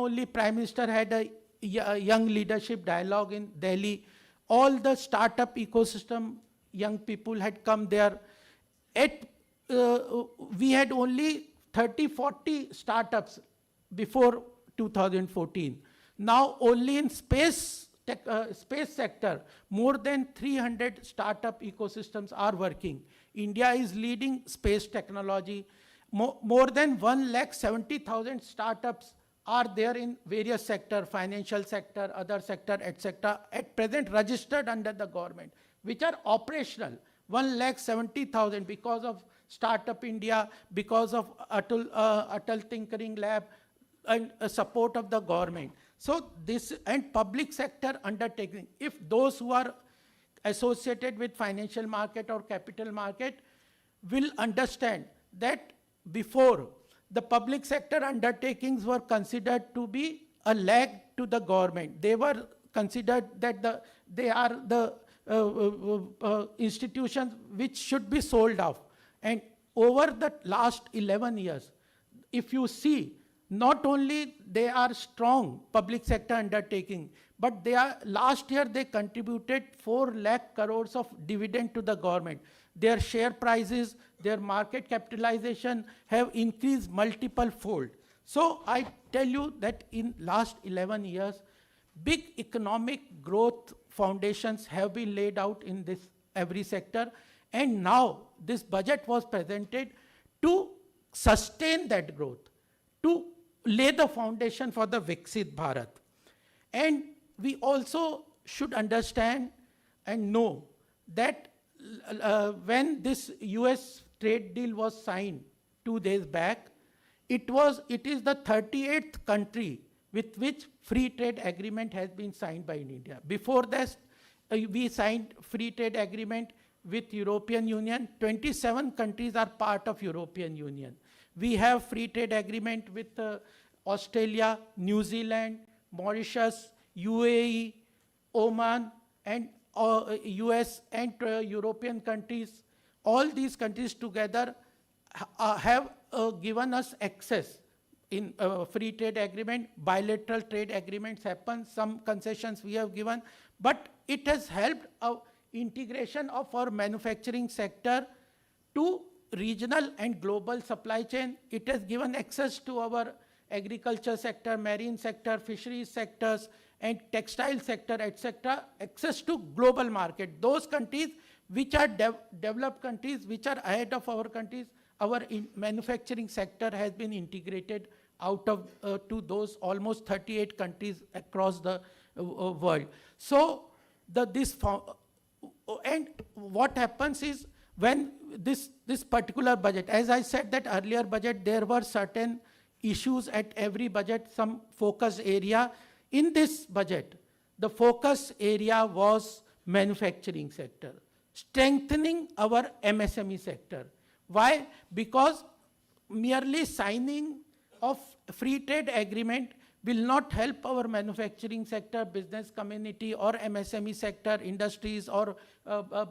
only Prime Minister had a young leadership dialogue in Delhi. All the startup ecosystem, young people had come there. We had only 30, 40 startups before 2014. Now only in space sector, more than 300 startup ecosystems are working. India is leading space technology. More than 1,70,000 startups are there in various sector, financial sector, other sector, etc., at present registered under the government, which are operational. 1,70,000 because of Startup India, because of Atal Tinkering Lab, and support of the government. So this, and public sector undertaking, if those who are associated with financial market or capital market will understand that before the public sector undertakings were considered to be a lag to the government. They were considered that they are the institutions which should be sold off. And over the last 11 years, if you see, not only they are strong public sector undertaking, but they are, last year they contributed 4 lakh crores of dividend to the government. Their share prices, their market capitalization have increased multiple fold. So I tell you that in last 11 years, big economic growth foundations have been laid out in this every sector. And now this budget was presented to sustain that growth, to lay the foundation for the Viksit Bharat. And we also should understand and know that when this US trade deal was signed 2 days back, it is the 38th country with which free trade agreement has been signed by India. Before this, we signed free trade agreement with European Union. 27 countries are part of European Union. We have free trade agreement with Australia, New Zealand, Mauritius, UAE, Oman, and US and European countries. All these countries together have given us access in free trade agreement. Bilateral trade agreements happen, some concessions we have given, but it has helped our integration of our manufacturing sector to regional and global supply chain. It has given access to our agriculture sector, marine sector, fisheries sectors, and textile sector, etc., access to global market. Those countries which are developed countries, which are ahead of our countries, our manufacturing sector has been integrated out of to those almost 38 countries across the world. So and what happens is when this particular budget, as I said that earlier budget, there were certain issues at every budget, some focus area. In this budget, the focus area was manufacturing sector, strengthening our MSME sector. Why? Because merely signing of free trade agreement will not help our manufacturing sector, business community, or MSME sector, industries, or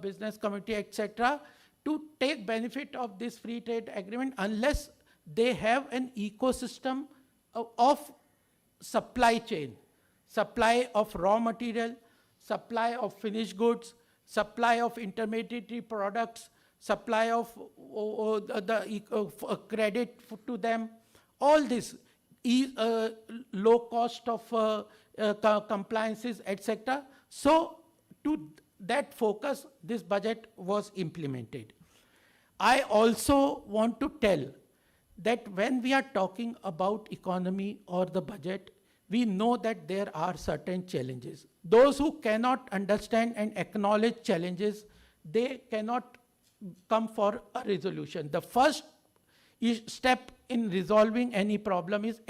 business community, etc., to take benefit of this free trade agreement unless they have an ecosystem of supply chain, supply of raw material, supply of finished goods, supply of intermediary products, supply of the credit to them, all this, low cost of compliances, etc. So to that focus, this budget was implemented. I also want to tell that when we are talking about economy or the budget, we know that there are certain challenges. Those who cannot understand and acknowledge challenges, they cannot come for a resolution. The first step in resolving any problem is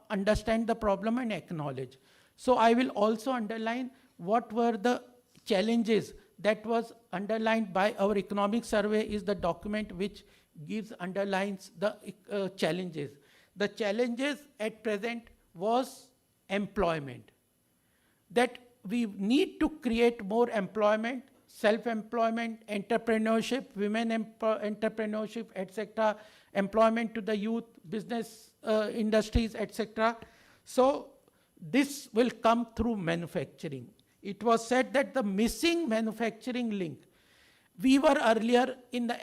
understand the problem and acknowledge. So I will also underline what were the challenges that was underlined by our economic survey is the document which gives underlines the challenges. The challenges at present was employment. That we need to create more employment, self-employment, entrepreneurship, women entrepreneurship, etc., employment to the youth, business industries, etc. So this will come through manufacturing. It was said that the missing manufacturing link, we were earlier in the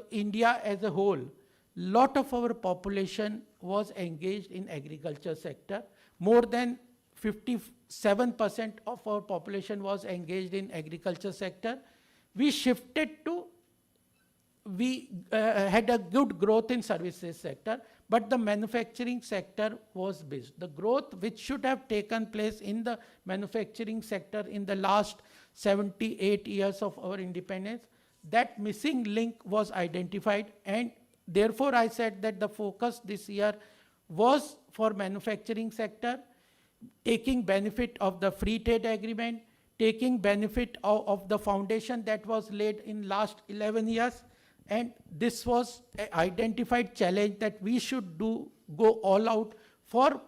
India as a whole, lot of our population was engaged in agriculture sector. More than 57% of our population was engaged in agriculture sector. We shifted to, we had a good growth in services sector, but the manufacturing sector was based. The growth which should have taken place in the manufacturing sector in the last 78 years of our independence, that missing link was identified, and therefore I said that the focus this year was for manufacturing sector, taking benefit of the free trade agreement, taking benefit of the foundation that was laid in last 11 years, and this was an identified challenge that we should go all out for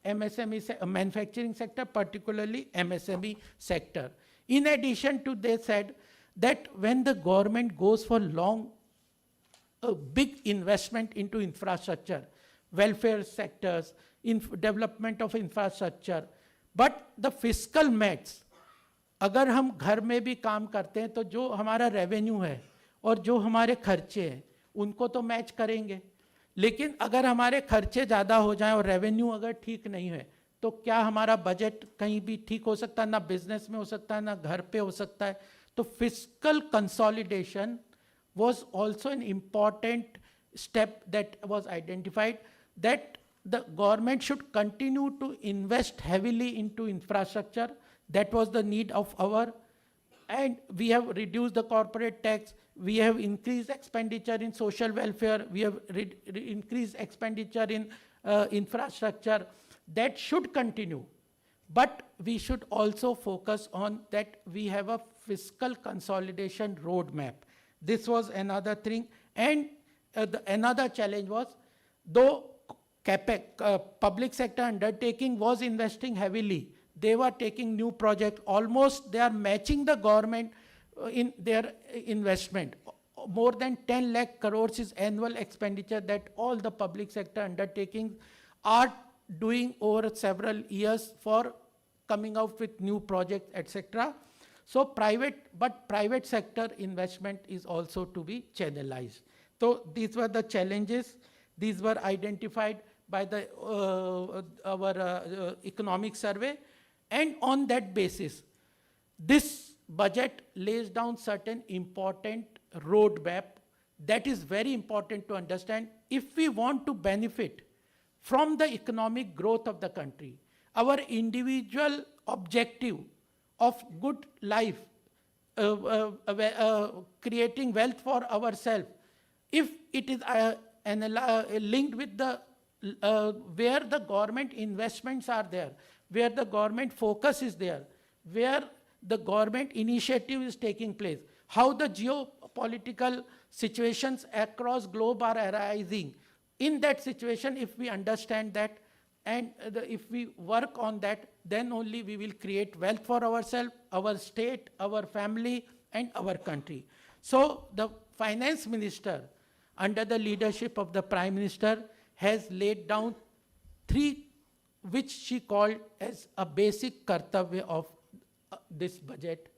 MSME manufacturing sector, particularly MSME sector. In addition to, they said that when the government goes for long, a big investment into infrastructure, welfare sectors, development of infrastructure, but the fiscal maths, अगर हम घर में भी काम करते हैं तो जो हमारा रेवेन्यू है और जो हमारे खर्चे हैं उनको तो मैच करेंगे, लेकिन अगर हमारे खर्चे ज़्यादा हो जाएं और रेवेन्यू अगर ठीक नहीं है तो क्या हमारा बजट कहीं भी ठीक हो सकता है? ना बिजनेस में हो सकता है, ना घर पे हो सकता है। तो fiscal consolidation was also an important step that was identified, that the government should continue to invest heavily into infrastructure. That was the need of our, and we have reduced the corporate tax, we have increased expenditure in social welfare, we have increased expenditure in infrastructure. That should continue. But we should also focus on that we have a fiscal consolidation roadmap. This was another thing. And another challenge was, though CAPEX, public sector undertaking was investing heavily, they were taking new projects, almost they are matching the government in their investment. More than 10 lakh crores is annual expenditure that all the public sector undertakings are doing over several years for coming out with new projects, etc. But private sector investment is also to be channelized. So these were the challenges. These were identified by the our economic survey. And on that basis, this budget lays down certain important roadmap that is very important to understand. If we want to benefit from the economic growth of the country, our individual objective of good life, creating wealth for ourselves, if it is linked with the where the government investments are there, where the government focus is there, where the government initiative is taking place, how the geopolitical situations across globe are arising. In that situation, if we understand that and if we work on that, then only we will create wealth for ourselves, our state, our family, and our country. So the finance minister, under the leadership of the prime minister, has laid down three, which she called as a basic kartavya of this budget.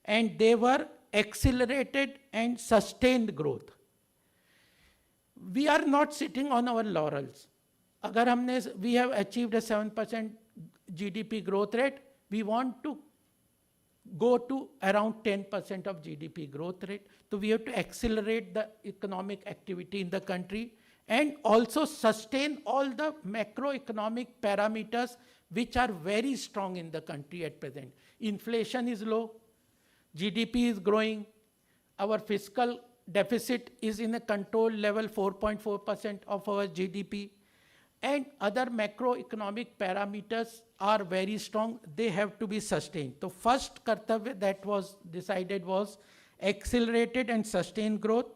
And they were accelerated and sustained growth. We are not sitting on our laurels. Agar humne, we have achieved a 7% GDP growth rate, we want to go to around 10% of GDP growth rate. So we have to accelerate the economic activity in the country and also sustain all the macroeconomic parameters which are very strong in the country at present. Inflation is low, GDP is growing, our fiscal deficit is in a controlled level, 4.4% of our GDP, and other macroeconomic parameters are very strong. They have to be sustained. The first kartavya that was decided was accelerated and sustained growth.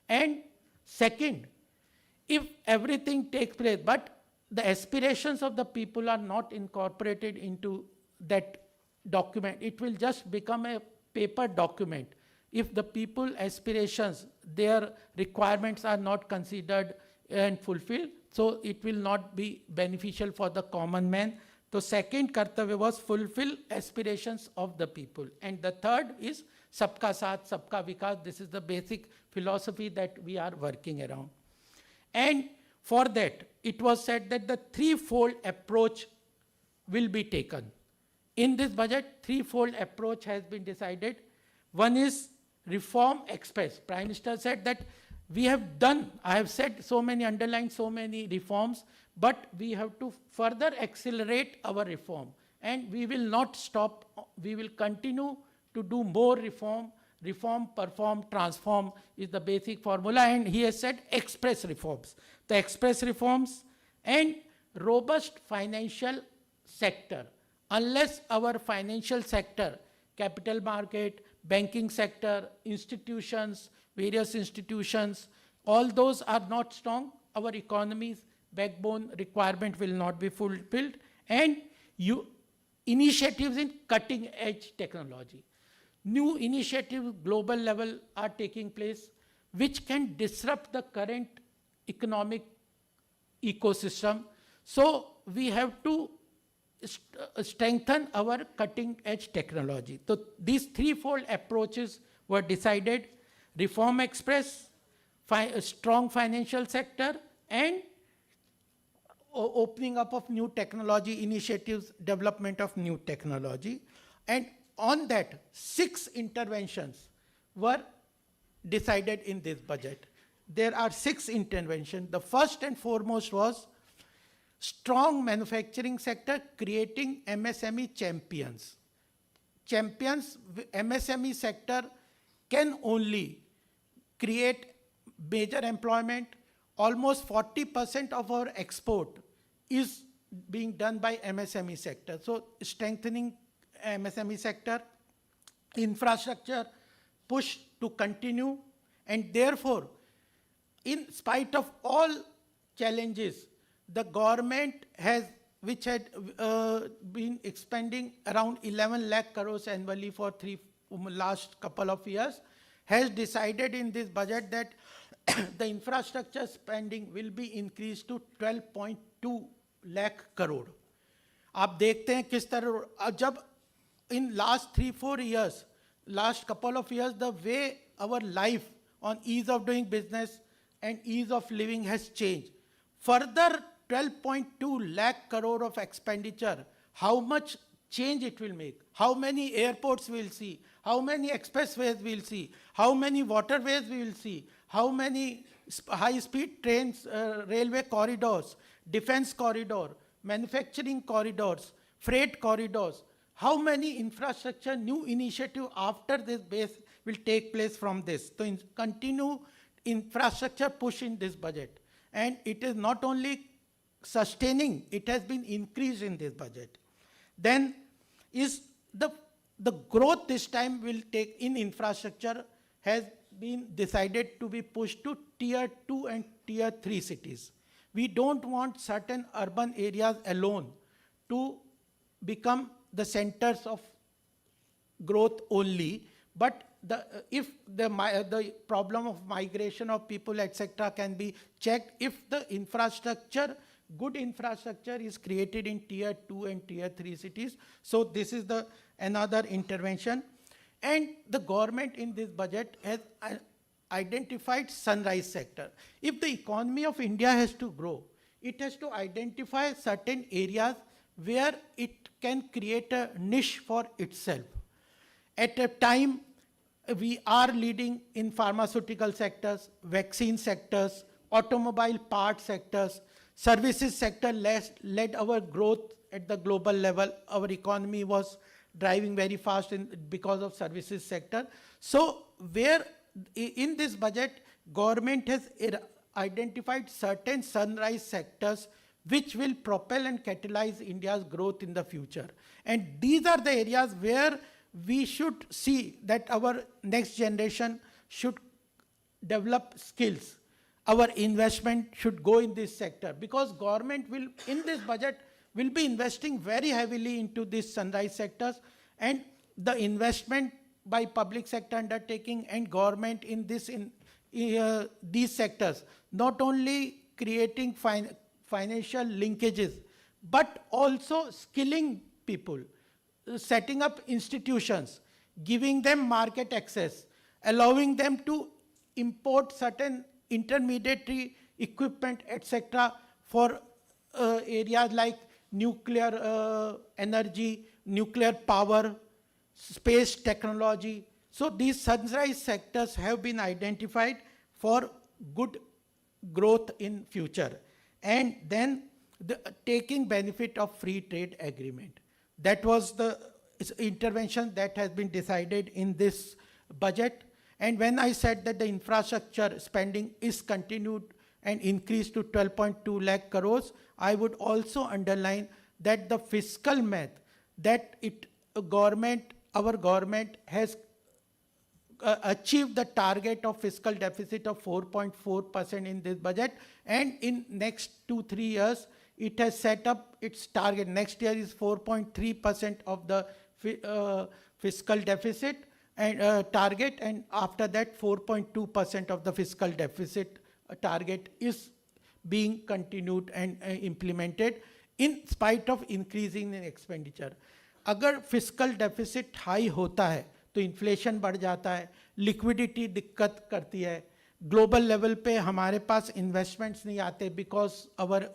And second, if everything takes place, but the aspirations of the people are not incorporated into that document, it will just become a paper document. If the people aspirations, their requirements are not considered and fulfilled, So it will not be beneficial for the common man. So second kartavya was fulfill aspirations of the people. And the third is Sabka Saath, Sabka Vikas. This is the basic philosophy that we are working around. And for that, it was said that the threefold approach will be taken. In this budget, threefold approach has been decided. One is reform express. Prime Minister said that we have done, I have said so many, underlined so many reforms, but we have to further accelerate our reform. And we will not stop, we will continue to do more reform. Reform, perform, transform is the basic formula, and he has said express reforms. The express reforms and robust financial sector. Unless our financial sector, capital market, banking sector, institutions, various institutions, all those are not strong, our economy's backbone requirement will not be fulfilled. And you initiatives in cutting edge technology. New initiatives global level are taking place which can disrupt the current economic ecosystem. So we have to strengthen our cutting edge technology. So these threefold approaches were decided: reform express, a strong financial sector, and opening up of new technology initiatives, development of new technology. And on that, 6 interventions were decided in this budget. There are 6 interventions. The first and foremost was strong manufacturing sector, creating MSME champions. Champions, MSME sector can only create major employment. Almost 40% of our export is being done by MSME sector. So strengthening MSME sector, infrastructure push to continue, and therefore, in spite of all challenges, the government has, which had been expending around 11 lakh crores annually for three last couple of years, has decided in this budget that the infrastructure spending will be increased to 12.2 lakh crore. आप देखते हैं किस तरह जब in last 3-4 years, last couple of years, the way our life on ease of doing business and ease of living has changed. Further 12.2 lakh crore of expenditure, how much change it will make, how many airports we will see, how many expressways we will see, how many waterways we will see, how many high-speed trains, railway corridors, defense corridor, manufacturing corridors, freight corridors, how many infrastructure, new initiative after this base will take place from this. So continue infrastructure push in this budget. And it is not only sustaining, it has been increased in this budget. Then is the growth this time will take in infrastructure has been decided to be pushed to tier 2 and tier 3 cities. We don't want certain urban areas alone to become the centers of growth only, but if the problem of migration of people, etc. can be checked if the infrastructure, good infrastructure is created in tier 2 and tier 3 cities. So this is the another intervention. And the government in this budget has identified sunrise sector. If the economy of India has to grow, it has to identify certain areas where it can create a niche for itself. At a time, we are leading in pharmaceutical sectors, vaccine sectors, automobile part sectors, services sector led our growth at the global level. Our economy was driving very fast because of services sector. So where in this budget, government has identified certain sunrise sectors which will propel and catalyze India's growth in the future. And these are the areas where we should see that our next generation should develop skills. Our investment should go in this sector because government will, in this budget, will be investing very heavily into these sunrise sectors, and the investment by public sector undertaking and government in these sectors, not only creating financial linkages, but also skilling people, setting up institutions, giving them market access, allowing them to import certain intermediary equipment, etc., for areas like nuclear energy, nuclear power, space technology. So these sunrise sectors have been identified for good growth in future. And then the taking benefit of free trade agreement. That was the intervention that has been decided in this budget. And when I said that the infrastructure spending is continued and increased to 12.2 lakh crores, I would also underline that the fiscal math that it government, our government has achieved the target of fiscal deficit of 4.4% in this budget, and in next 2-3 years, it has set up its target. Next year is 4.3% of the fiscal deficit and target, and after that 4.2% of the fiscal deficit target is being continued and implemented in spite of increasing in expenditure. अगर fiscal deficit high होता है तो inflation बढ़ जाता है, liquidity दिक्कत करती है, global level pay हमारे pass investments नहीं आते because our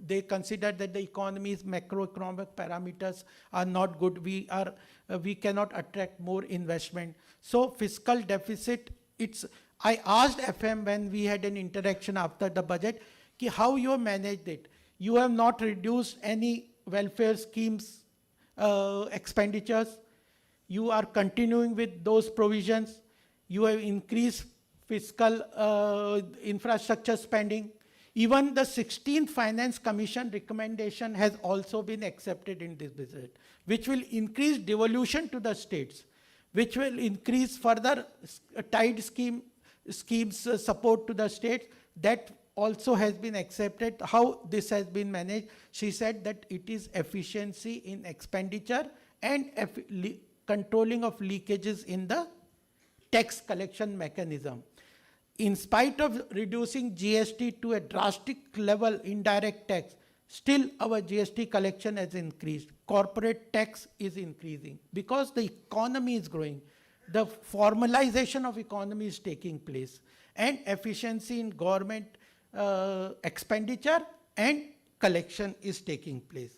they consider that the economy's macroeconomic parameters are not good, we cannot attract more investment. So fiscal deficit, it's, I asked FM when we had an interaction after the budget, कि how you managed it. You have not reduced any welfare schemes expenditures. You are continuing with those provisions. You have increased fiscal infrastructure spending. Even the 16th Finance Commission recommendation has also been accepted in this budget, which will increase devolution to the states, which will increase further tide schemes support to the states. That also has been accepted. How this has been managed, she said that it is efficiency in expenditure and controlling of leakages in the tax collection mechanism. In spite of reducing GST to a drastic level indirect tax, still our GST collection has increased. Corporate tax is increasing because the economy is growing. The formalization of economy is taking place, and efficiency in government expenditure and collection is taking place.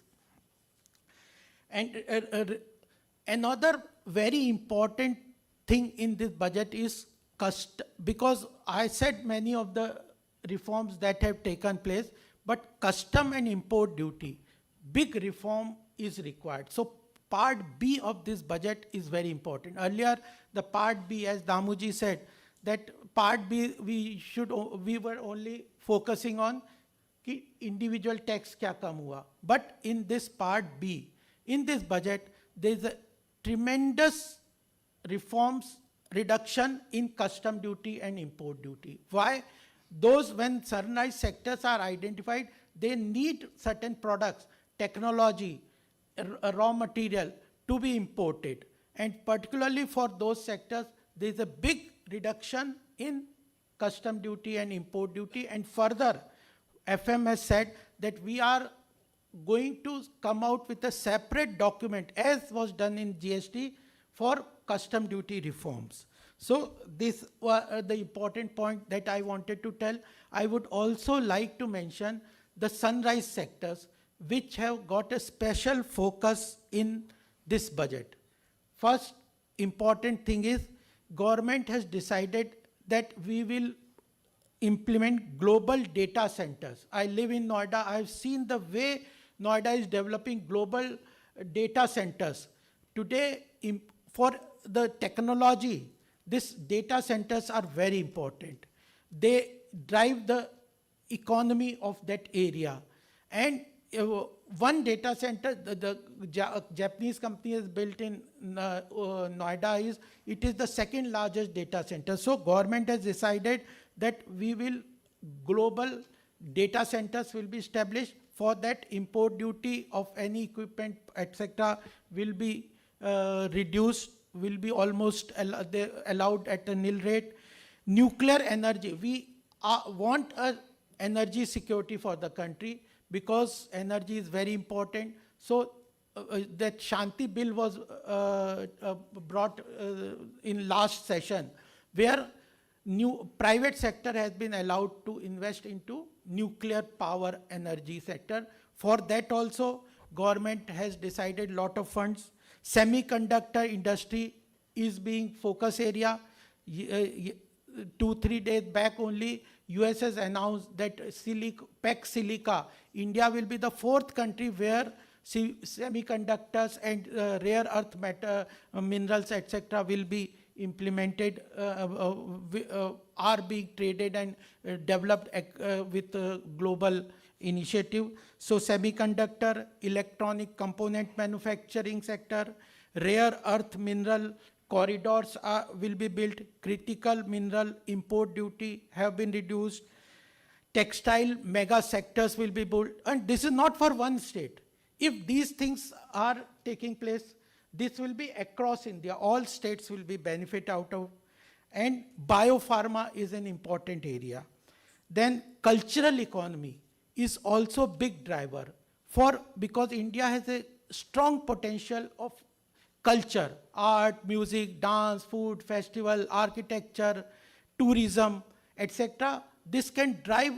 And another very important thing in this budget is because I said many of the reforms that have taken place, but custom and import duty, big reform is required. So part B of this budget is very important. Earlier, the part B, as Damuji said, that part B, we were only focusing on कि individual tax क्या कम हुआ. But in this part B, in this budget, there is a tremendous reforms, reduction in custom duty and import duty. Why? Those, when sunrise sectors are identified, they need certain products, technology, raw material to be imported. And particularly for those sectors, there is a big reduction in custom duty and import duty. And further, FM has said that we are going to come out with a separate document, as was done in GST, for custom duty reforms. So this was the important point that I wanted to tell. I would also like to mention the sunrise sectors, which have got a special focus in this budget. First important thing is, government has decided that we will implement global data centers. I live in Noida. I've seen the way Noida is developing global data centers. Today, for the technology, these data centers are very important. They drive the economy of that area. And one data center, the Japanese company has built in Noida, is it is the second largest data center. So government has decided that we will, global data centers will be established. For that, import duty of any equipment, etc., will be reduced, will be almost they allowed at a nil rate. Nuclear energy, we want a energy security for the country, because energy is very important. So that Shanti bill was brought in last session, where new private sector has been allowed to invest into nuclear power energy sector. For that also, government has decided lot of funds. Semiconductor industry is being focus area. 2-3 days back only, US has announced that Pax Silica, India will be the 4th country where semiconductors and rare earth matter, minerals, etc. will be implemented, are being traded and developed with global initiative. So semiconductor, electronic component manufacturing sector, rare earth mineral corridors will be built, critical mineral import duty have been reduced, textile mega sectors will be built, and this is not for one state. If these things are taking place, this will be across India. All states will be benefit out of, and biopharma is an important area. Then cultural economy is also big driver for, because India has a strong potential of culture, art, music, dance, food, festival, architecture, tourism, etc. This can drive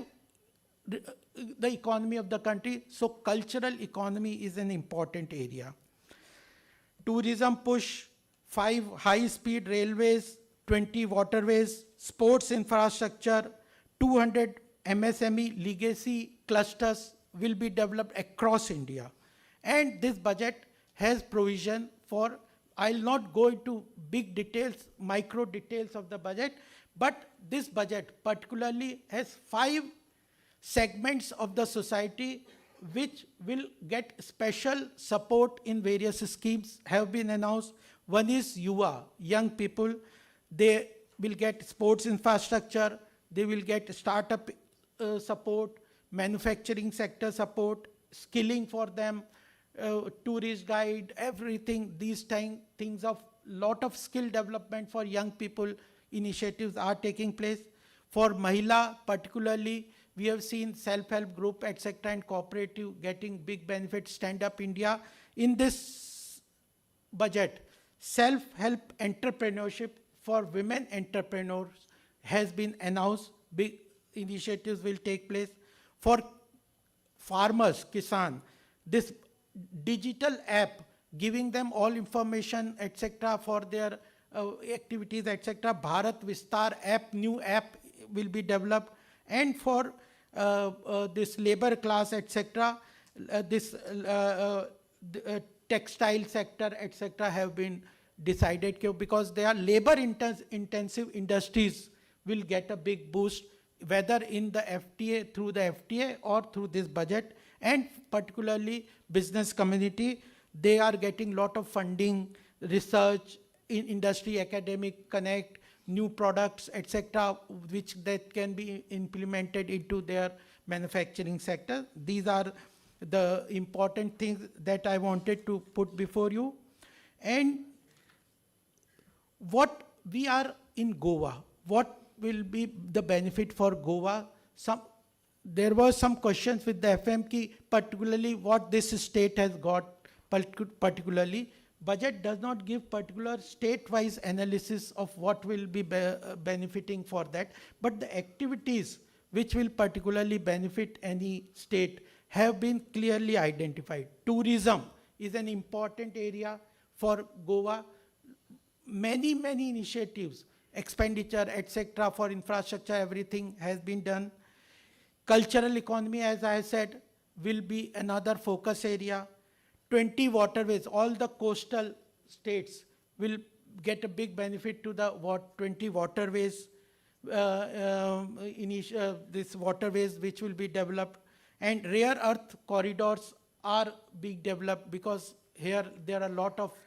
the economy of the country. So cultural economy is an important area. Tourism push, 5 high-speed railways, 20 waterways, sports infrastructure, 200 MSME legacy clusters will be developed across India. And this budget has provision for, I'll not go into big details, micro details of the budget, but this budget particularly has 5 segments of the society which will get special support in various schemes have been announced. One is Yuva, young people. They will get sports infrastructure, they will get startup support, manufacturing sector support, skilling for them, tourist guide, everything, these things of lot of skill development for young people initiatives are taking place. For Mahila particularly, we have seen self-help group, etc., and cooperative getting big benefits, Stand Up India. In this budget, self-help entrepreneurship for women entrepreneurs has been announced. Big initiatives will take place. For farmers, Kisan, this digital app giving them all information, etc., for their activities, etc. Bharat Vistar app, new app will be developed. And for this labor class, etc., this textile sector, etc., have been decided because they are labor intensive industries will get a big boost, whether in the FTA, through the FTA or through this budget, and particularly business community, they are getting lot of funding, research, in industry, academic connect, new products, etc., which that can be implemented into their manufacturing sector. These are the important things that I wanted to put before you. And what we are in Goa, what will be the benefit for Goa? There were some questions with the FM ki, particularly what this state has got, particularly. Budget does not give particular state-wise analysis of what will be benefiting for that, but the activities which will particularly benefit any state have been clearly identified. Tourism is an important area for Goa. Many, many initiatives, expenditure, etc., for infrastructure, everything has been done. Cultural economy, as I said, will be another focus area. 20 waterways, all the coastal states will get a big benefit to the 20 waterways, this waterways which will be developed. And rare earth corridors are being developed because here there are a lot of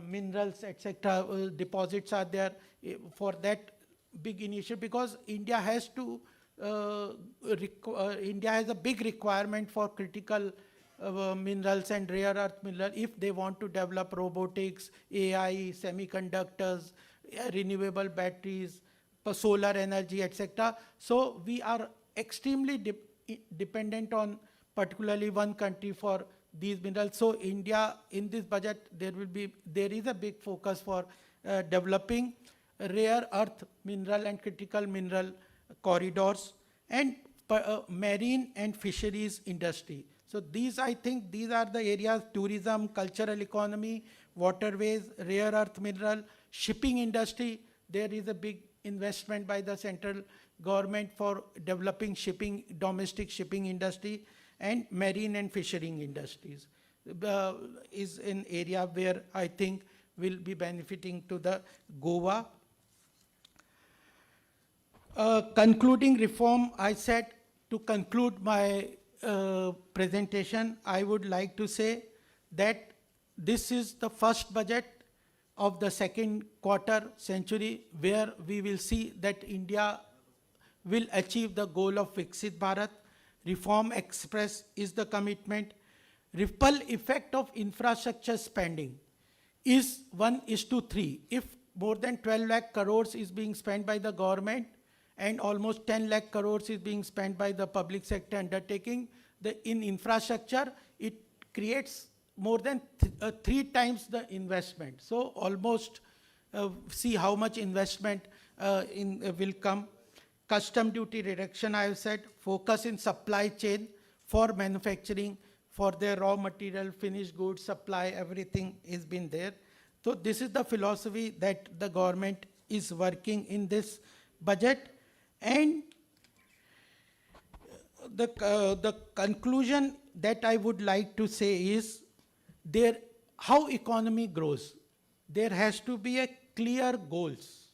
minerals, etc., deposits are there for that big initiative, because India has to India has a big requirement for critical minerals and rare earth minerals if they want to develop robotics, AI, semiconductors, renewable batteries, solar energy, etc. So we are extremely dependent on particularly one country for these minerals. So India, in this budget, there is a big focus for developing rare earth mineral and critical mineral corridors, and marine and fisheries industry. So these, I think, these are the areas: tourism, cultural economy, waterways, rare earth mineral, shipping industry. There is a big investment by the central government for developing shipping, domestic shipping industry, and marine and fishing industries is an area where I think will be benefiting to the Goa. Concluding reform, I said to conclude my presentation, I would like to say that this is the first budget of the second quarter century where we will see that India will achieve the goal of Viksit Bharat. Reform Express is the commitment. Ripple effect of infrastructure spending is 1:3. If more than 12 lakh crores is being spent by the government and almost 10 lakh crores is being spent by the public sector undertaking, in infrastructure, it creates more than 3 times the investment. So almost see how much investment will come. Custom duty reduction, I have said, focus in supply chain for manufacturing, for their raw material, finished goods, supply, everything has been there. So this is the philosophy that the government is working in this budget. And the conclusion that I would like to say is, there, how economy grows, there has to be a clear goals.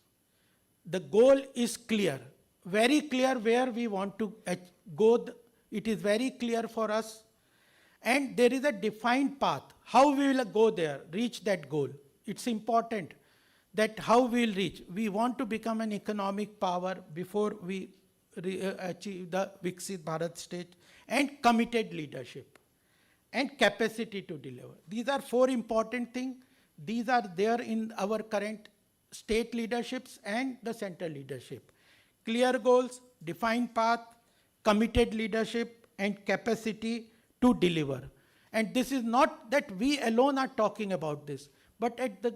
The goal is clear, very clear where we want to go. It is very clear for us. And there is a defined path, how we will go there, reach that goal. It's important that how we will reach. We want to become an economic power before we achieve the Viksit Bharat state, and committed leadership and capacity to deliver. These are 4 important things. These are there in our current state leaderships and the central leadership. Clear goals, defined path, committed leadership, and capacity to deliver. And this is not that we alone are talking about this, but at the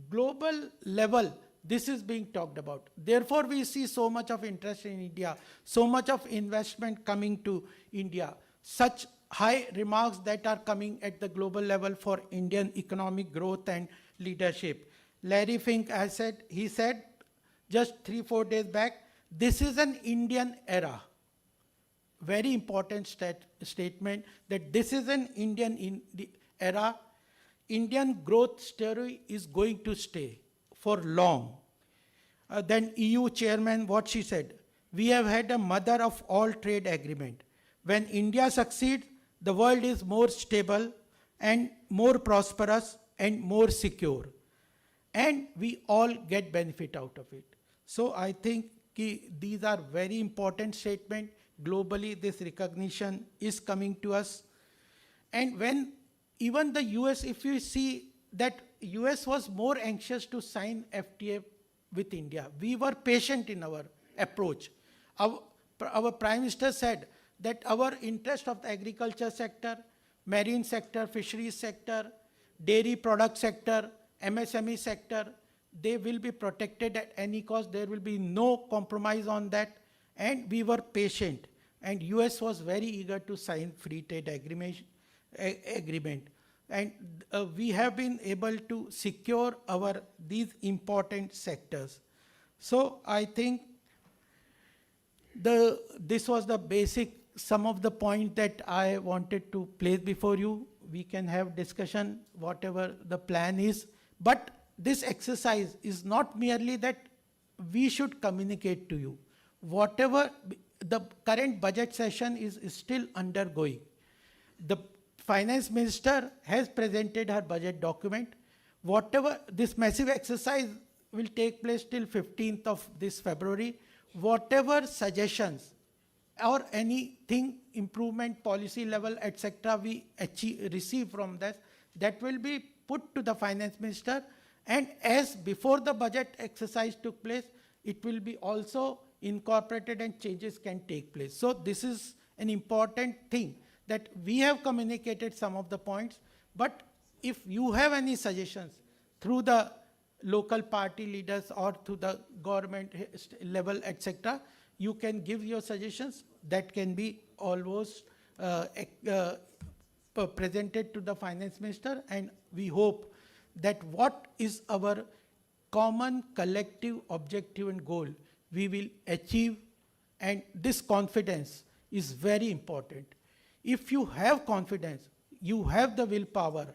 global level, this is being talked about. Therefore, we see so much of interest in India, so much of investment coming to India, such high remarks that are coming at the global level for Indian economic growth and leadership. Larry Fink, I said, he said just 3-4 days back, this is an Indian era. Very important statement that this is an Indian era. Indian growth story is going to stay for long. Then EU chairman, what she said, we have had a mother of all trade agreement. When India succeeds, the world is more stable and more prosperous and more secure. And we all get benefit out of it. So I think ki these are very important statements. Globally, this recognition is coming to us. And when even the US, if you see that US was more anxious to sign FTA with India. We were patient in our approach. Our Prime Minister said that our interest of the agriculture sector, marine sector, fisheries sector, dairy product sector, MSME sector, they will be protected at any cost. There will be no compromise on that. And we were patient. And US was very eager to sign free trade agreement. And we have been able to secure these important sectors. So I think this was the basic, some of the point that I wanted to place before you. We can have discussion, whatever the plan is. But this exercise is not merely that we should communicate to you. Whatever the current budget session is still undergoing. The finance minister has presented her budget document. Whatever this massive exercise will take place till 15th of this February, whatever suggestions or anything improvement policy level, etc. we receive from this, that will be put to the finance minister. And as before the budget exercise took place, it will be also incorporated and changes can take place. So this is an important thing that we have communicated some of the points, but if you have any suggestions through the local party leaders or through the government level, etc., you can give your suggestions that can be almost presented to the finance minister, and we hope that what is our common collective objective and goal, we will achieve, and this confidence is very important. If you have confidence, you have the willpower,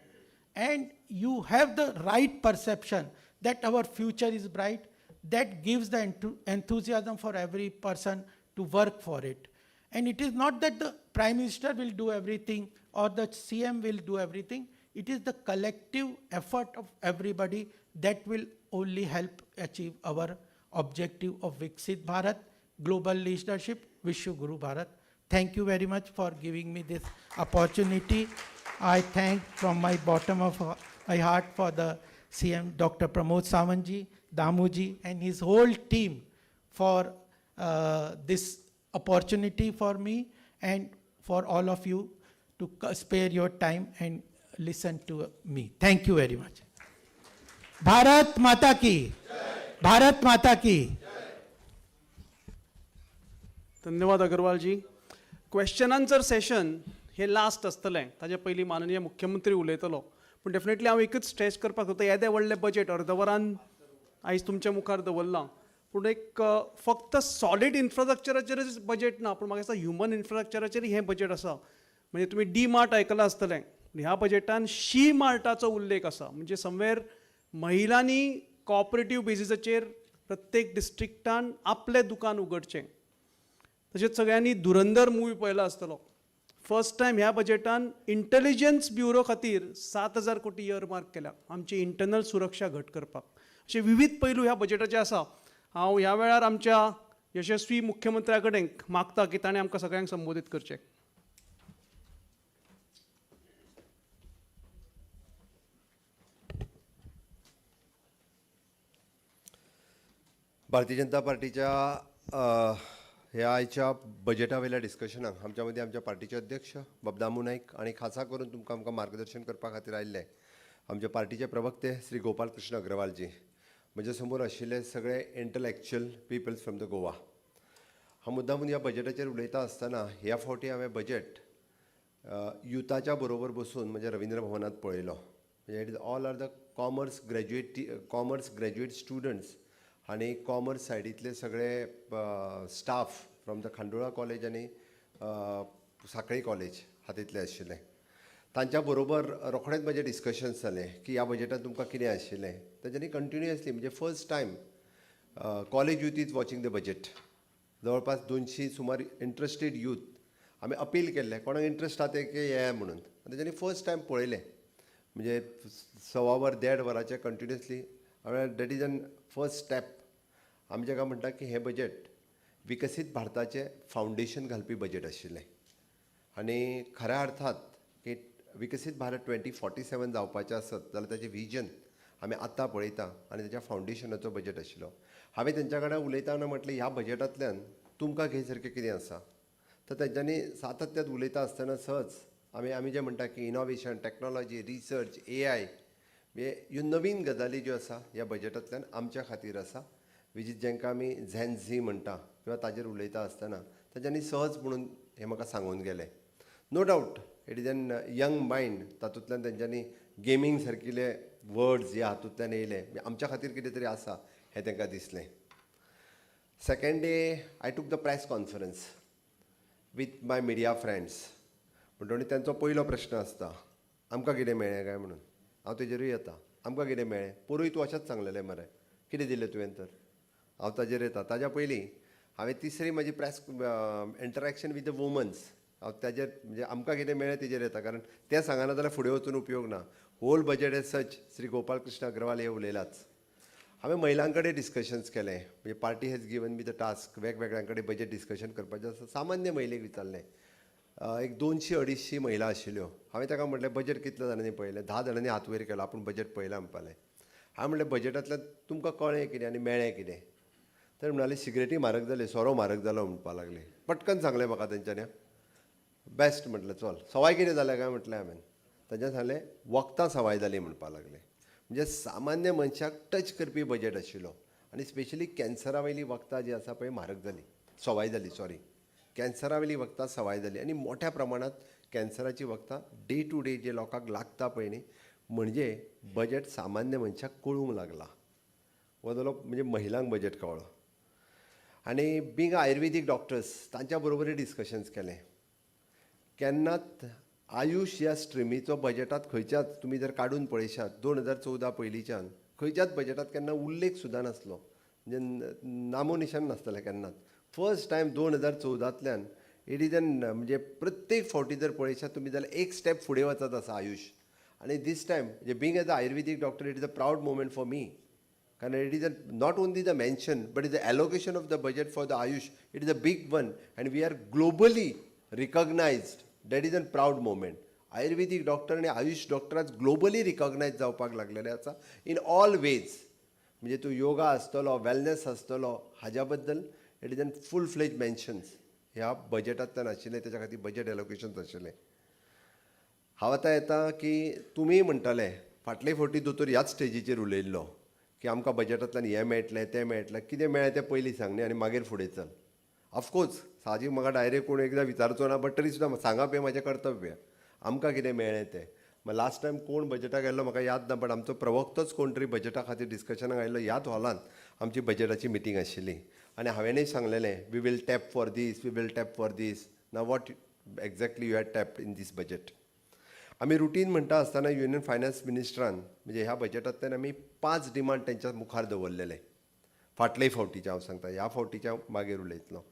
and you have the right perception that our future is bright, that gives the enthusiasm for every person to work for it. And it is not that the Prime Minister will do everything or the CM will do everything. It is the collective effort of everybody that will only help achieve our objective of Viksit Bharat, global leadership, Vishwa Guru Bharat. Thank you very much for giving me this opportunity. I thank from my bottom of my heart for the CM, Dr. Pramod Sawant, Damuji, and his whole team for this opportunity for me and for all of you to spare your time and listen to me. Thank you very much. Bharat Mata ki. Bharat Mata ki. धन्यवाद अग्रवालजी. Question answer Seshan हे last आसतलें, ताजे पयलीं माननीय मुख्यमंत्री उलयतलो. पूण definitely हांव एकूच स्ट्रेस करपाक सोदता, येदें व्हडलें बजेट अर्द वरान आयज तुमच्या मुखार दवरलां, पूण एक फक्त सॉलीड इन्फ्रास्ट्रक्चराचेरच बजेट ना, पूण म्हाका दिसता ह्युमन इन्फ्रास्ट्रक्चराचेरय हें बजेट आसा. म्हणजे तुमी डी मार्ट आयकलां आसतलें, ह्या बजेटान शी मार्टाचो उल्लेख आसा. म्हणजे समवेर महिलांनी कॉपरेटीव बेजिसाचेर प्रत्येक डिस्ट्रिक्टान आपलें दुकान उगडचें. तशेंच सगळ्यांनी धुरंधर मुवी पळयला आसतलो. फर्स्ट टायम ह्या बजेटान इंटेलिजन्स ब्युरो खातीर 7,000 कोटी इयर मार्क केल्या, आमची इंटरनल सुरक्षा घट करपाक. अशे विविध पैलू ह्या बजेटाचे आसा. हांव ह्या वेळार आमच्या यशस्वी मुख्यमंत्र्या कडेन मागता की ताणें आमकां सगळ्यांक संबोधीत करचें. भारतीय जनता पार्टीच्या ह्या आयच्या बजेटा वयल्या डिस्कशनाक आमच्या मदीं आमच्या पार्टीचे अध्यक्ष बाब दामू नायक आनी खासा करून तुमकां आमकां मार्गदर्शन करपा खातीर आयिल्ले आमच्या पार्टीचे प्रवक्ते श्री गोपाल कृष्ण अग्रवालजी, म्हज्या समोर आशिल्ले सगळे intellectual peoples from the Goa. हांव मुद्दामून ह्या बजेटाचेर उलयता आसतना ह्या फावटी हांवें बजेट युथाच्या बरोबर बसून म्हणजे रविंद्र भवनांत पळयलो. म्हणजे it is all are the commerce graduate students आनी कॉमर्स सायडींतले सगळे staff from the Khandola college आनी साखळी कॉलेज हातूंतले आशिल्ले. तांच्या बरोबर रोखडेंच म्हजें डिस्कशन्स जालें की ह्या बजेटान तुमकां कितें आशिल्लें. तांच्यांनी कंटिन्युअसली म्हणजे first time college youth is watching the budget. जवळपास 200 सुमार इंट्रस्टेड यूथ आमी अपील केल्लें कोणाक इंट्रस्ट आहा ते की येया म्हणून, आनी तेंच्यांनी फर्स्ट टायम पळयलें. म्हणजे सवा वर देड वराचें कंटिन्युअसली हांवें that is an first step. आमी जाका म्हणटा की हें बजेट विकसीत भारताचें फावंडेशन घालपी बजेट आशिल्लें आनी खऱ्या अर्थात की विकसीत भारत 2047 जावपाचें आसत जाल्यार ताचें विजन आमी आतां पळयता आनी ताच्या फावंडेशनाचो बजेट आशिल्लो. हांवें तेंच्या कडेन उलयतना म्हटलें ह्या बजेटांतल्यान तुमकां घेय सारकें कितें आसा, तर तेंच्यांनी सातत्यात उलयता आसतना सहज आमी जें म्हणटा की इनोवेशन, टॅक्नोलॉजी, रिसर्च, AI म्हणजे ह्यो नवीन गजाली ज्यो आसा ह्या बजेटांतल्यान आमच्या खातीर आसा, which is जांकां आमी झॅन झी म्हणटा किंवा ताजेर उलयता आसतना तेंच्यांनी सहज म्हणून हें म्हाका सांगून गेलें. No doubt it is an young mind, तातूंतल्यान तेंच्यांनी गेमींग सारकिले वर्ड्स ह्या हातूंतल्यान येयले, आमच्या खातीर कितें तरी आसा हें तांकां दिसलें. Second day I took the press conference with my media friends. म्हणटकीर तेंचो पयलो प्रश्न आसता आमकां कितें मेळ्ळें काय म्हणून. हांव तेजेरूय येता, आमकां कितें मेळ्ळें, पोरूय तूं अशेंच सांगलेलें मरे, कितें दिलें तुवें तर. हांव ताजेर येता. ताज्या पयलीं हांवें तिसरी म्हजी press interaction with the womens, हांव ताजेर म्हणजे आमकां कितें मेळ्ळें तेजेर येता, कारण तें सांगना जाल्यार फुडें वचून उपयोग ना. Whole budget as such Shri Gopal Krishna Agarwal हे उलयलाच. हांवें महिलां कडेन डिस्कशन्स केलें, म्हणजे party has given me the task वेगवेगळ्यां कडेन बजेट डिस्कशन करपाचें आसा. सामान्य महिलेक विचारलें, एक 200-250 महिला आशिल्ल्यो. हांवें ताका म्हटलें बजेट कितल्या जाणांनी पळयलें, 10 जाणांनी हात वयर केलो, आपूण बजेट पळयलां म्हणपालें. हांवें म्हटलें बजेटांतल्यान तुमकां कळ्ळें कितें आनी मेळ्ळें कितें, तर म्हणाले सिगरेटी म्हारग जाल्यो, सोरो म्हारग जालो म्हणपाक लागले. पटकन सांगलें म्हाका तेंच्यांनी. बेस्ट म्हटलें चल सवाय कितें जालें काय म्हटलें हांवें. तांच्यान सांगलें वखदां सवाय जालीं म्हणपाक लागले. म्हणजे सामान्य मनशाक टच करपी बजट आशिल्लो आनी स्पेशली कॅन्सरा वयलीं वखदां जीं आसा पळय म्हारग जालीं, सवाय जाली, सॉरी, कॅन्सरा वयलीं वखदां सवाय जालीं आनी मोठ्या प्रमाणांत कॅन्सराची वखदां डे टू डे जे लोकांक लागता पळय न्ही, म्हणजे बजट सामान्य मनशाक कळूंक लागला. हो जालो म्हणजे महिलांक बजट कळ्ळो. आनी बींग आयुर्वेदीक डॉक्टर्स तांच्या बरोबरूय डिस्कशन्स केलें. केन्नाच आयुश ह्या स्ट्रिमीचो बजटांत खंयच्याच तुमी जर काडून पळयशात 2014 पयलींच्यान खंयच्याच बजटांत केन्ना उल्लेख सुद्दां नासलो, म्हणजे नामोनिशान नासतालें केन्नाच. फर्स्ट टायम 2014तल्यान it is an म्हणजे प्रत्येक फावटी जर पळयशात तुमी जाल्यार एक स्टेप फुडें वचत आसा आयुश. आनी दीस टायम म्हणजे being as a Ayurvedic doctor it is a proud moment for me, कारण it is a not only the mention but is the allocation of the budget for the AYUSH, it is a big one and we are globally recognised. That is a proud moment. Ayurvedic doctor आनी Ayush doctor आज globally रिकॉग्नायज जावपाक लागलेले आसा in all ways. म्हणजे तूं योगा आसतलो, wellness आसतलो, हाज्या बद्दल it is an full fledge mentions ह्या बजटांतल्यान आशिल्लें. तेच्या खातीर बजट एलोकेशन्स आशिल्लें. हांव आतां येता की तुमी म्हणटाले फाटले फावटी दोतोर ह्याच स्टेजीचेर उलयल्लो की आमकां बजटांतल्यान हें मेळटलें तें मेळटलें, कितें मेळ्ळें तें पयलीं सांग न्ही आनी मागीर फुडें चल. ऑफकोर्स साहजीक म्हाका डायरेक्ट कोण एकदां विचारचो ना, बट तरी सुद्दां सांगप हें म्हाजें कर्तव्य, आमकां कितें मेळ्ळें तें. मागीर लास्ट टायम कोण बजटाक आयिल्लो म्हाका याद ना, बट आमचो प्रवक्तोच कोण तरी बजटा खातीर डिस्कशनाक आयिल्लो. ह्याच हॉलांत आमची बजटाची मिटींग आशिल्ली आनी हांवेंनय सांगलेलें we will tap for this, we will tap for this. Now what exactly you had tapped in this budget? आमी रुटीन म्हणटा आसतना युनियन फायनान्स मिनिस्टरान म्हणजे ह्या बजटांतल्यान आमी 5 डिमांड तेंच्या मुखार दवरलेले. फाटले फावटीचे हांव सांगता, ह्या फावटीच्या मागीर उलयतलो.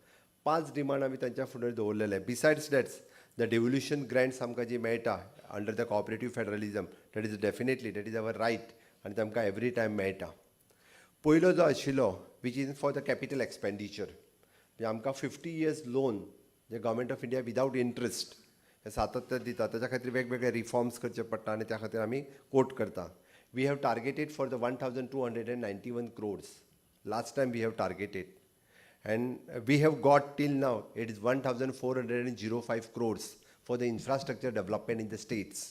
5 डिमांड आमी तांच्या फुडें दवरलेले. Besides that's the devolution grants आमकां जी मेळटा under the cooperative federalism, that is definitely that is our right आनी ते आमकां एवरी टायम मेळटा. पयलो जो आशिल्लो which is for the capital expenditure, म्हणजे आमकां 50 years loan J government of India without interest हे सातत्य दिता, ताच्या खातीर वेगवेगळे रिफॉर्म्स करचे पडटा आनी त्या खातीर आमी कोट करता. We have targeted for the 1291 crores last time we have targeted and we have got till now it is 1405 crores for the infrastructure development in the states.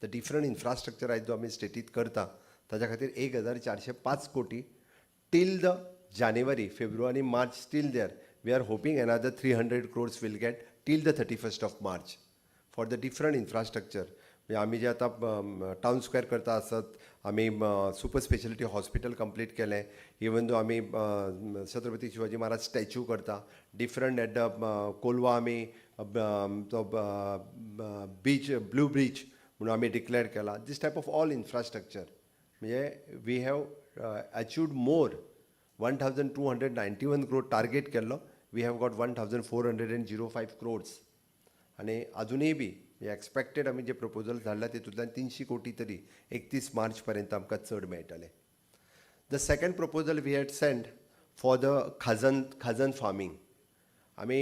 The different infrastructure आयज जो आमी स्टेटीत करता ताच्या खातीर 1405 कोटी till the January, February, March still there. We are hoping another 300 crores will get till the 31st of March for the different infrastructure. म्हणजे आमी जे आतां टावन स्क्वेअर करता आसत, आमी सुपर स्पेशलिटी हॉस्पिटल कंप्लीट केलें, इवन दो आमी Chhatrapati Shivaji Maharaj statue करता, different eight the Colva आमी तो बीच ब्लू ब्रीज म्हणून आमी डिक्लेअर केला. This type of all infrastructure म्हणजे we have achieved more. 1291 crore target केल्लो, we have got 1405 crores. आनी अजुनूय बी एक्सपेक्टेड आमी जे प्रपोजल धाडला तितूंतल्यान 300 कोटी तरी 31 मार्च पर्यंत आमकां चड मेळटले. The second proposal we had send for the khazan farming. आमी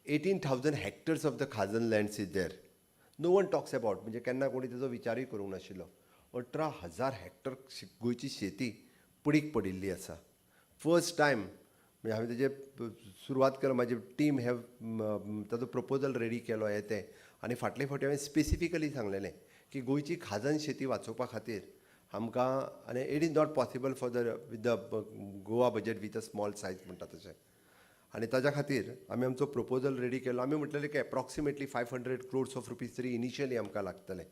18,000 hectares of the khazan lands is there, no one talks about. म्हणजे केन्ना कोणी तेजो विचारूय करूंक नाशिल्लो. 18,000 हॅक्टर गोंयची शेती पडीक पडिल्ली आसा. फर्स्ट टायम म्हणजे हांवें तेजे सुरवात केलो, म्हाजी टीम have ताजो प्रपोजल रेडी केलो हें तें. आनी फाटले फावटी हांवें स्पेसिफिकली सांगलेलें की गोंयची खाजन शेती वाचोवपा खातीर आमकां आनी it is not possible for the with the Goa budget with a small size म्हणटा तशें. आनी ताज्या खातीर आमी आमचो प्रपोजल रेडी केलो. आमी म्हटलेलें की approximately 500 crores of rupees तरी इनिशियली आमकां लागतले.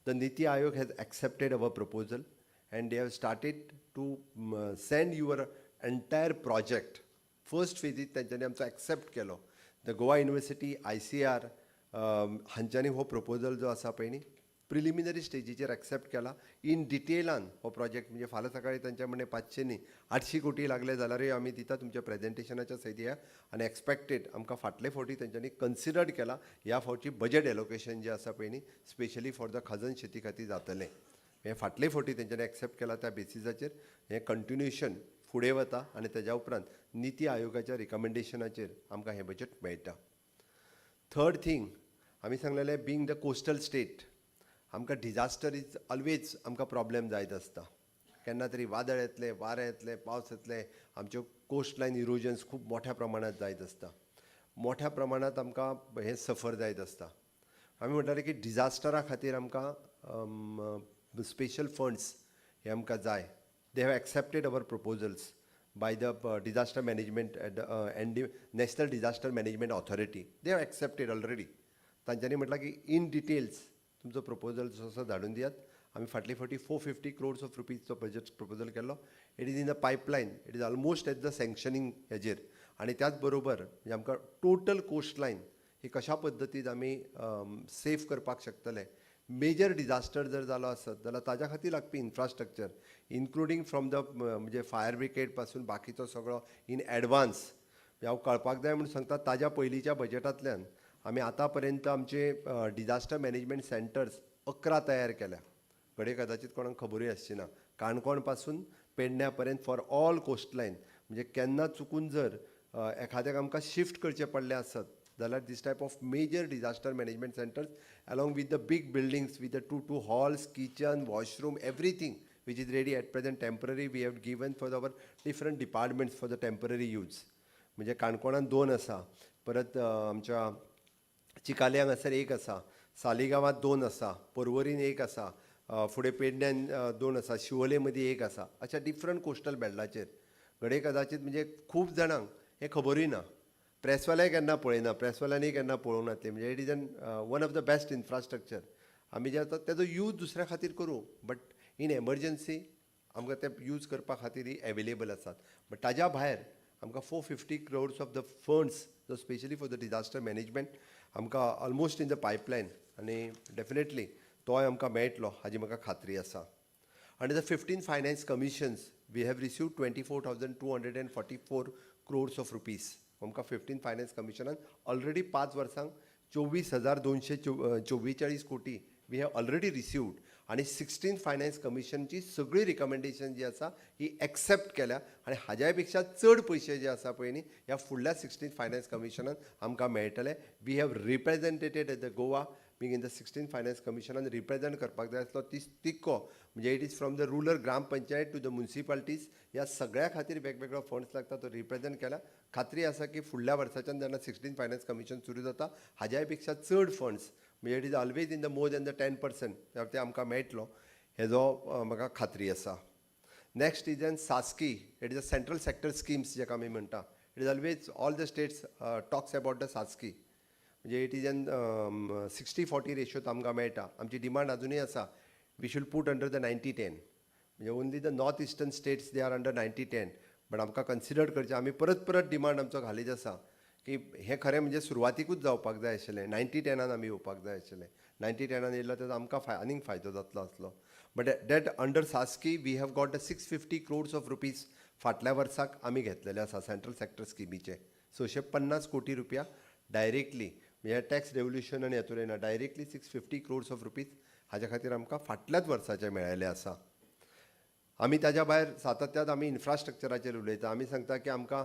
The NITI Aayog has accepted our proposal and they have started to send your entire project. First फेजीत तेंच्यांनी आमचो एक्सेप्ट केलो. The Goa university, ICAR हांच्यांनी हो प्रपोजल जो आसा पळय न्ही प्रिलिमिनरी स्टेजीचेर एक्सेप्ट केला. इन डिटेलान हो प्रोजेक्ट म्हणजे फाल्यां सकाळी तांच्या म्हणणें 500 न्ही 800 कोटी लागले जाल्यारूय आमी दिता तुमच्या प्रेजेंटेशनाच्या सयत या. आनी एक्सपेक्टेड आमकां फाटले फावटी तेंच्यांनी कन्सिडर्ड केला, ह्या फावटी बजेट एलोकेशन जें आसा पळय न्ही स्पेशली फॉर the खाजन शेती खातीर जातलें. हें फाटले फावटी तेंच्यांनी एक्सेप्ट केला त्या बेसिसाचेर हें कंटिन्युएशन फुडें वता आनी तेज्या उपरांत निती आयोगाच्या रिकमेंडेशनाचेर आमकां हें बजट मेळटा. थर्ड थींग आमी सांगलेलें, बींग the coastal state आमकां डिजास्टर is always आमकां प्रॉब्लेम जायत आसता. केन्ना तरी वादळ येतलें, वारें येतलें, पावस येतलें, आमच्यो कोस्ट लायन इरोजन्स खूब मोठ्या प्रमाणात जायत आसता. मोठ्या प्रमाणांत आमकां हें सफर जायत आसता. आमी म्हणटाले की डिजास्टरा खातीर आमकां स्पेशल फंड्स हे आमकां जाय. They have accepted our proposals by the disaster management and National Disaster Management Authority. They have accepted already. तांच्यांनी म्हटलां की इन डिटेल्स तुमचो प्रपोजल जसो धाडून दियात. आमी फाटले फावटी 450 crores of रुपीजचो बजट प्रपोजल केल्लो. It is in the pipeline, it is almost at the sanctioning हेजेर. आनी त्याच बरोबर म्हणजे आमकां टोटल कोस्ट लायन ही कशा पद्दतीन आमी सेफ करपाक शकतले, मेजर डिजास्टर जर जालो आसत जाल्यार ताज्या खातीर लागपी इन्फ्रास्ट्रक्चर, इन्क्लुडींग फ्रॉम the म्हणजे फायर ब्रिगेड पासून बाकीचो सगळो इन एडवान्स. हांव कळपाक जाय म्हणून सांगता, ताज्या पयलींच्या बजेटांतल्यान आमी आतां पर्यंत आमचे डिजास्टर मॅनेजमेंट सेंटर्स 11 तयार केल्या. घडये कदाचित कोणाक खबरूय आसची ना. काणकोण पासून पेडण्या पर्यंत फॉर ऑल कोस्टलायन, म्हणजे केन्ना चुकून जर एखाद्याक आमकां शिफ्ट करचें पडलें आसत जाल्यार this type of major disaster management centers along with the big buildings with the two two halls, kitchen, washroom, everything which is ready at present. Temporary we have given for our different departments for the temporary use. म्हणजे काणकोणान दोन आसा, परत आमच्या चिकाले हांगासर एक आसा, सालिगांवांत दोन आसा, पर्वरीन एक आसा, फुडें पेडण्यान दोन आसा, शिवोले मदीं एक आसा. अशा डिफरंट कोस्टल बेल्टाचेर. घडये कदाचीत म्हणजे खूब जाणांक हें खबरूय ना, प्रेसवालेय केन्ना पळयना, प्रेसवाल्यांनी केन्ना पळोवंक नासलें. म्हणजे it is an one of the best infrastructure. आमी जे आतां तेजो यूज दुसऱ्या खातीर करूं, बट इन एमर्जन्सी आमकां ते यूज करपा खातीर एवेलेबल आसात. बट ताज्या भायर आमकां 450 crores of the funds जो specially for the disaster management आमकां ऑलमोस्ट इन the pipeline आनी डेफिनेटली तोय आमकां मेळटलो हाजी म्हाका खात्री आसा. Under the 15 finance commissions, we have received 24,244 crores of rupees. आमकां 15 फायनान्स कमिशनान ऑलरेडी 5 वर्सांक 24,244 कोटी we have already received. आनी 16 फायनान्स कमिशनची सगळी रिकमेंडेशन जी आसा ही एक्सेप्ट केल्या आनी हाज्याय पेक्षा चड पयशे जे आसा पळय न्ही, ह्या फुडल्या 16 फायनान्स कमिशनान आमकां मेळटले. We have represented the Goa being in the 16 finance कमिशनान represent करपाक जाय आसलो ती तितको. म्हणजे it is from the rural gram panchayat to the municipalities, ह्या सगळ्या खातीर वेगवेगळो फंड्स लागता, तो रिप्रेझेंट केला. खात्री आसा की फुडल्या वर्साच्यान जेन्ना 16 फायनान्स कमिशन सुरू जाता, हाज्याय पेक्षा चड फंड्स, म्हणजे it is always in the more than the 10% ते आमकां मेळटलो हेजो म्हाका खात्री आसा. Next is an SASCI. It is a central sector schemes जेका आमी म्हणटा. It is always all the states talks about the SASCI. म्हणजे it is an 60-40 रेशोत आमकां मेळटा. आमची डिमांड अजुनूय आसा, we should put under the 90-10. म्हणजे only the north eastern states, they are under 90-10, but आमकां कन्सिडर करचें. आमी परत परत डिमांड आमचो घालीत आसा की हें खरें म्हणजे सुरवातीकूच जावपाक जाय आशिल्लें. 90-10न आमी येवपाक जाय आशिल्लें. 90-10न येयलो तेजो आमकां आनीक फायदो जातलो आसलो. But that under SASCI we have got the 650 crores of rupees. फाटल्या वर्साक आमी घेतलेले आसा सेंट्रल सेक्टर स्किमीचे 650 कोटी रुपया डायरेक्टली. म्हणजे टॅक्स रेव्होल्युशन आनी हातूंत येना, directly 650 crores of rupees हाज्या खातीर आमकां फाटल्याच वर्साचे मेळ्ळेले आसा. आमी ताज्या भायर सातत्यान आमी इन्फ्रास्ट्रक्चराचेर उलयता. आमी सांगता की आमकां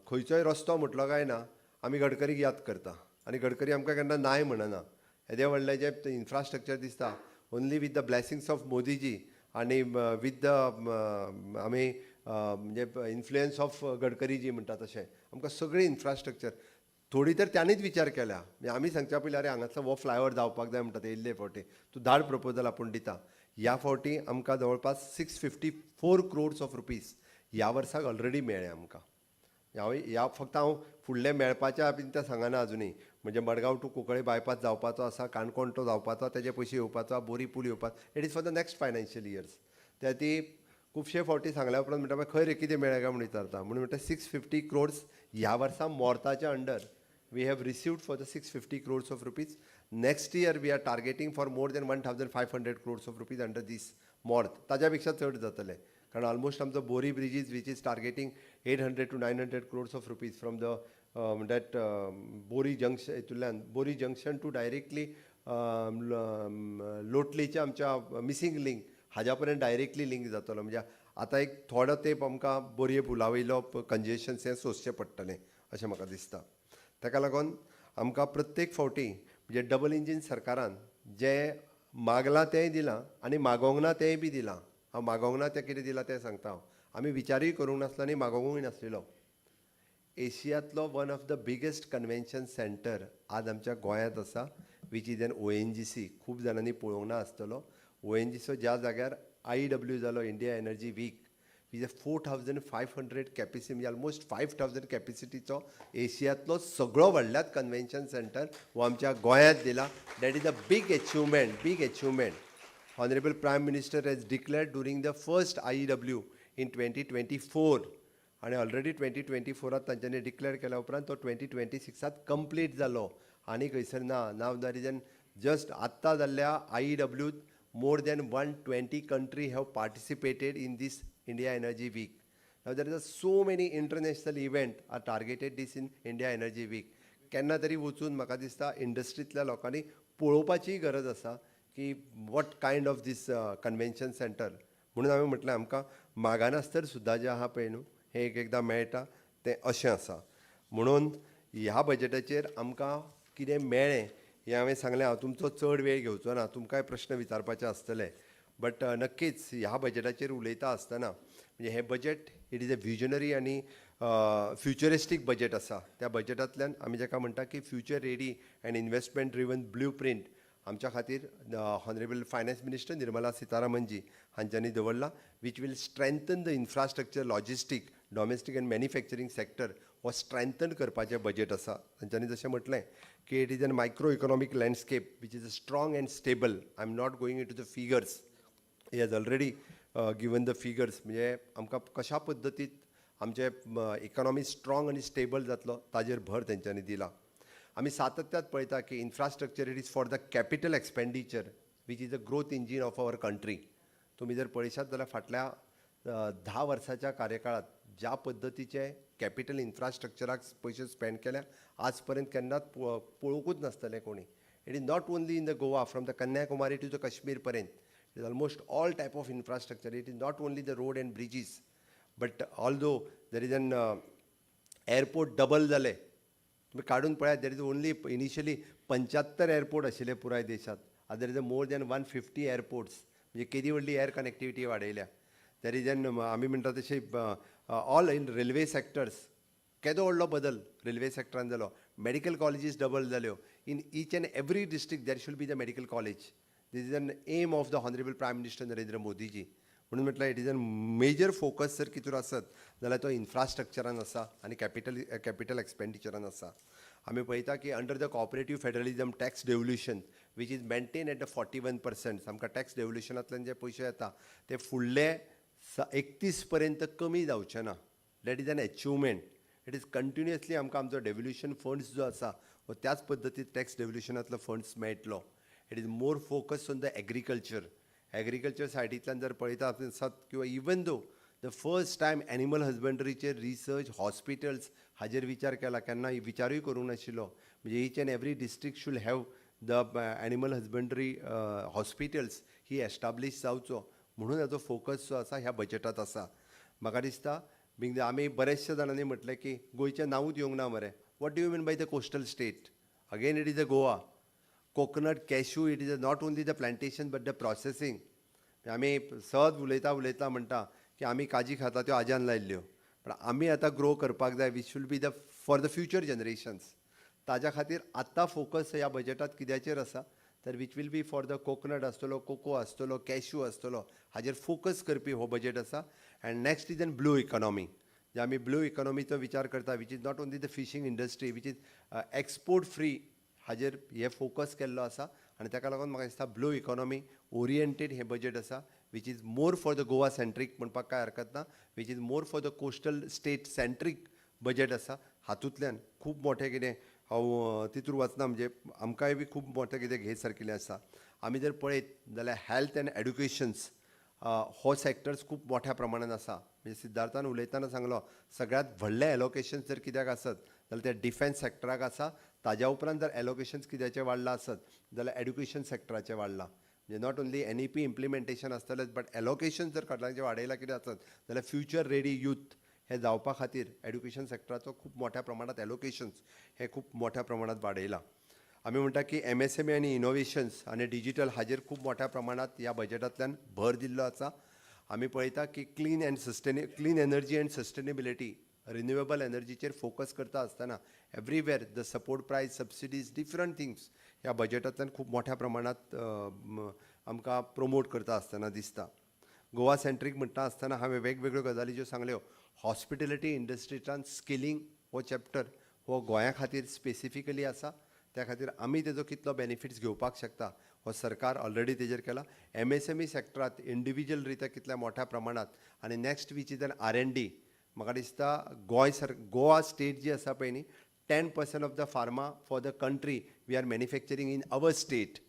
खंयचोय रस्तो म्हटलो काय ना, आमी गडकरीक याद करता आनी गडकरी आमकां केन्ना नाय म्हणना. येदें व्हडलें जें इन्फ्रास्ट्रक्चर दिसता, only with the blessings of Modiji आनी विथ the आमी म्हणजे इन्फ्लुयन्स ऑफ गडकरीजी म्हणटा तशें आमकां सगळें इन्फ्रास्ट्रक्चर थोडी तर ताणीच विचार केल्या. म्हणजे आमी सांगच्या पयलीं, अरे हांगासर हो फ्लायओवर जावपाक जाय म्हणटा ते येयल्ले फावटी, तूं धाड प्रपोजल, आपूण दिता. ह्या फावटी आमकां जवळपास 654 crores of rupees ह्या वर्साक ऑलरेडी मेळ्ळे आमकां. हांव ह्या फक्त हांव फुडलें मेळपाच्या बीन तें सांगना अजुनूय. म्हणजे मडगांव टू कुंकळे बायपास जावपाचो आसा, काणकोण तो जावपाचो, तेजे पयशे येवपाचो, बोरी पूल येवपाचो, it is for the next financial years. त्या ती खुबशे फावटी सांगल्या उपरांत म्हणटा, मागीर खंय रे कितें मेळ्ळें काय म्हूण विचारता. म्हणून म्हणटा, 650 क्रोड्स ह्या वर्सा मोर्ताच्या under we have received for the 650 crores of rupees. Next year we are targeting for more than 1500 crores of rupees under this MoRTH. ताज्या पेक्षा चड जातले, कारण ऑलमोस्ट आमचो बोरी bridges which is targeting 800 to 900 crores of rupees from the that Bori junction, हितूंतल्यान बोरी junction two directly लोटलीच्या आमच्या missing link हाज्या पर्यंत डायरेक्टली लिंक जातलो. म्हणजे आतां एक थोडो तेंप आमकां बोरये पुला वयलो कंजेशन हें सोंसचें पडटलें अशें म्हाका दिसता. ताका लागून आमकां प्रत्येक फावटी म्हणजे डबल इंजीन सरकारान जें मागलां तेंय दिलां आनी मागोंक ना तेंय बी दिलां. हांव मागोंक ना तें कितें दिलां तें सांगता हांव. आमी विचारूय करूंक नासलो आनी मागोवंकूय नासलेलो. एशियांतलो one of the biggest convention center आज आमच्या गोंयांत आसा, which is an ONGC. खूब जाणांनी पळोवंक ना आसतलो. ओएनजीसी ज्या जाग्यार आयईडब्ल्यू जालो, India Energy Week, which is 4500 capacity, म्हणजे ऑलमोस्ट 5000 कॅपेसिटीचो एशियांतलो सगळो व्हडल्यात कन्व्हेन्शन सेंटर हो आमच्या गोंयांत दिला. That is a big achievement, big achievement. Honorable Prime Minister has declared during the first IEW in 2024 आणि ऑलरेडी 2024रात तांच्यांनी डिक्लेअर केल्या उपरांत तो 2026आत कंप्लीट जालो आनी खंयसर ना. Now there is an just आत्तां जाल्ल्या आयईडब्ल्यूत more than 120 country have participated in this India Energy Week. Now there is a so many international event are targeted this in India Energy Week. केन्ना तरी वचून म्हाका दिसता इंडस्ट्रींतल्या लोकांनी पळोवपाचीय गरज आसा की what kind of this convention center. म्हणून हांवें म्हटलें, आमकां मागानास्तर सुद्दां जें आहा पळय न्हू, हें एक एकदां मेळटा तें अशें आसा. म्हणून ह्या बजटाचेर आमकां कितें मेळ्ळें हें हांवें सांगलें. हांव तुमचो चड वेळ घेवचो ना, तुमकांय प्रश्न विचारपाचे आसतले. बट नक्कीच ह्या बजटाचेर उलयता आसतना, म्हणजे हें budget, it is a visionary आनी फ्युचरिस्टीक बजेट आसा. त्या बजेटांतल्यान आमी जाका म्हणटा की future ready and investment driven blue print आमच्या खातीर हॉनरेबल फायनान्स मिनिस्टर निर्मला सीतारामनजी हांच्यांनी दवरला, which will strengthen the infrastructure, logistic, domestic and manufacturing sector हो स्ट्रेंथन करपाचें बजेट आसा. तांच्यांनी जशें म्हटलें की it is an micro economic landscape which is a strong and stable. I am not going into the figures, he has already given the figures. म्हणजे आमकां कशा पद्दतीत आमचे इकॉनॉमी स्ट्रॉंग आनी स्टेबल जातलो ताजेर भर तेंच्यांनी दिला. आमी सातत्यात पळयता की infrastructure, it is for the capital expenditure, which is the growth engine of our country. तुमी जर पळयशात जाल्यार फाटल्या 10 वर्साच्या कार्यकाळात ज्या पद्दतीचे कॅपिटल इन्फ्रास्ट्रक्चराक पयशे स्पेंड केल्या, आज पर्यंत केन्नाच पळोवंकूच नासतलें कोणी. It is not only in the Goa, from the Kanyakumari to the Kashmir पर्यंत, it is almost all type of infrastructure. It is not only the road and bridges, but although there is an airport double जाले. तुमी काडून पळयात, there is only initially 75 airport आशिल्ले पुराय देशात, आतां there is a more than 150 airports. म्हणजे केदी व्हडली एअर कनेक्टिविटी वाडयल्या. There is an आमी म्हणटा तशें ऑल इन रेल्वे सेक्टर्स, केदो व्हडलो बदल रेल्वे सेक्टरान जालो. मेडिकल कॉलेजीस डबल जाल्यो. In each and every district there should be the medical college. This is an aim of the Honorable Prime Minister Narendra Modiji. म्हणून म्हटल्यार it is an major focus जर कितून आसत जाल्यार तो इन्फ्रास्ट्रक्चरान आसा आनी कॅपिटल एक्सपेंडिचरान आसा. आमी पळयता की under the cooperative federalism, tax devolution which is maintain at the 41%. आमकां टॅक्स डेव्होल्युशनांतल्यान जे पयशे येता ते फुडले 31 पर्यंत कमी जावचे ना. That is an achievement. It is continuously आमकां आमचो डेव्होल्युशन फंड्स जो आसा हो त्याच पद्दतीन टॅक्स डेव्होल्युशनांतलो फंड्स मेळटलो. It is more focus on the agriculture. Agriculture सायडींतल्यान जर पळयता आसत किंवा even though the first time animal हजबंड्रीचेर research hospitals हाजेर विचार केला, केन्ना विचारूय करूंक नाशिल्लो. म्हणजे each and every district should have the animal husbandry hospitals he establish जावचो म्हणून हाचो फोकस जो आसा ह्या बजेटांत आसा. म्हाका दिसता बींग आमी बरेचशे जाणांनी म्हटलें की गोंयचें नांवूच येवंक ना मरे. What do you mean by the coastal state? Again, it is a Goa coconut, cashew. It is not only the plantation but the processing. आमी सहज उलयता उलयता म्हणटा की आमी काजी खाता त्यो आज्यान लायल्ल्यो, पण आमी आतां ग्रो करपाक जाय, which should be the for the future generations. ताज्या खातीर आत्तां फोकस ह्या बजेटांत कित्याचेर आसा तर which will be for the coconut आसतलो, कोको आसतलो, कॅश्यू आसतलो, हाजेर फोकस करपी हो बजेट आसा. And next is an blue economy. जे आमी ब्लू इकॉनॉमीचो विचार करता, which is not only the fishing industry, which is export free, हाजेर हे फोकस केल्लो आसा. आनी ताका लागून म्हाका दिसता ब्लू इकॉनॉमी ओरिएंटेड हें बजेट आसा, which is more for the Goa centric म्हणपाक कांय हरकत ना, which is more for the coastal state centric budget आसा. हातूंतल्यान खूब मोठें कितें हांव तितूर वचना, म्हणजे आमकांय बी खूब मोठें कितें घे सारकिल्लें आसा. आमी जर पळयत जाल्यार हेल्थ एंड एड्युकेशन्स हो सेक्टर्स खूब मोठ्या प्रमाणान आसा. म्हणजे सिद्धार्थान उलयतना सांगलो, सगळ्यांत व्हडलें एलोकेशन जर कित्याक आसत जाल्यार तें डिफेन्स सेक्टराक आसा. ताज्या उपरांत जर एलोकेशन्स कित्याचें वाडलां आसत जाल्यार एड्युकेशन सेक्टराचें वाडलां. म्हणजे not only NEP implementation आसतलेंच, बट एलोकेशन जर कटलांचें वाडयलां कितें आसत जाल्यार फ्युचर रेडी यूथ हे जावपा खातीर एड्युकेशन सेक्टराचो खूब मोठ्या प्रमाणात एलोकेशन्स हे खूब मोठ्या प्रमाणात वाडयलां. आमी म्हणटा की एमएसएमई आनी इनोवेशन्स आनी डिजिटल हाजेर खूब मोठ्या प्रमाणात ह्या बजेटांतल्यान भर दिल्लो आसा. आमी पळयता की clean energy and sustainability. Renewable एनर्जीचेर फोकस करता आसतना everywhere the support price, subsidies, different things ह्या बजेटांतल्यान खूब मोठ्या प्रमाणांत आमकां प्रमोट करता आसतना दिसता. गोवा सेंट्रीक म्हणटा आसतना हांवें वेगवेगळ्यो गजाली ज्यो सांगल्यो, हॉस्पिटेलिटी इंडस्ट्रींतल्यान स्किलींग हो चॅप्टर हो गोंया खातीर स्पेसिफिकली आसा. त्या खातीर आमी तेजो कितलो बेनिफिट्स घेवपाक शकता हो सरकार ऑलरेडी तेजेर केला. एमएसएमई सेक्टरांत इंडिविज्युअल रित्या कितल्या मोठ्या प्रमाणांत आनी next which is an R&D. म्हाका दिसता गोंय सर, गोवा स्टेट जी आसा पळय न्ही, 10% of the pharma for the country we are manufacturing in our state.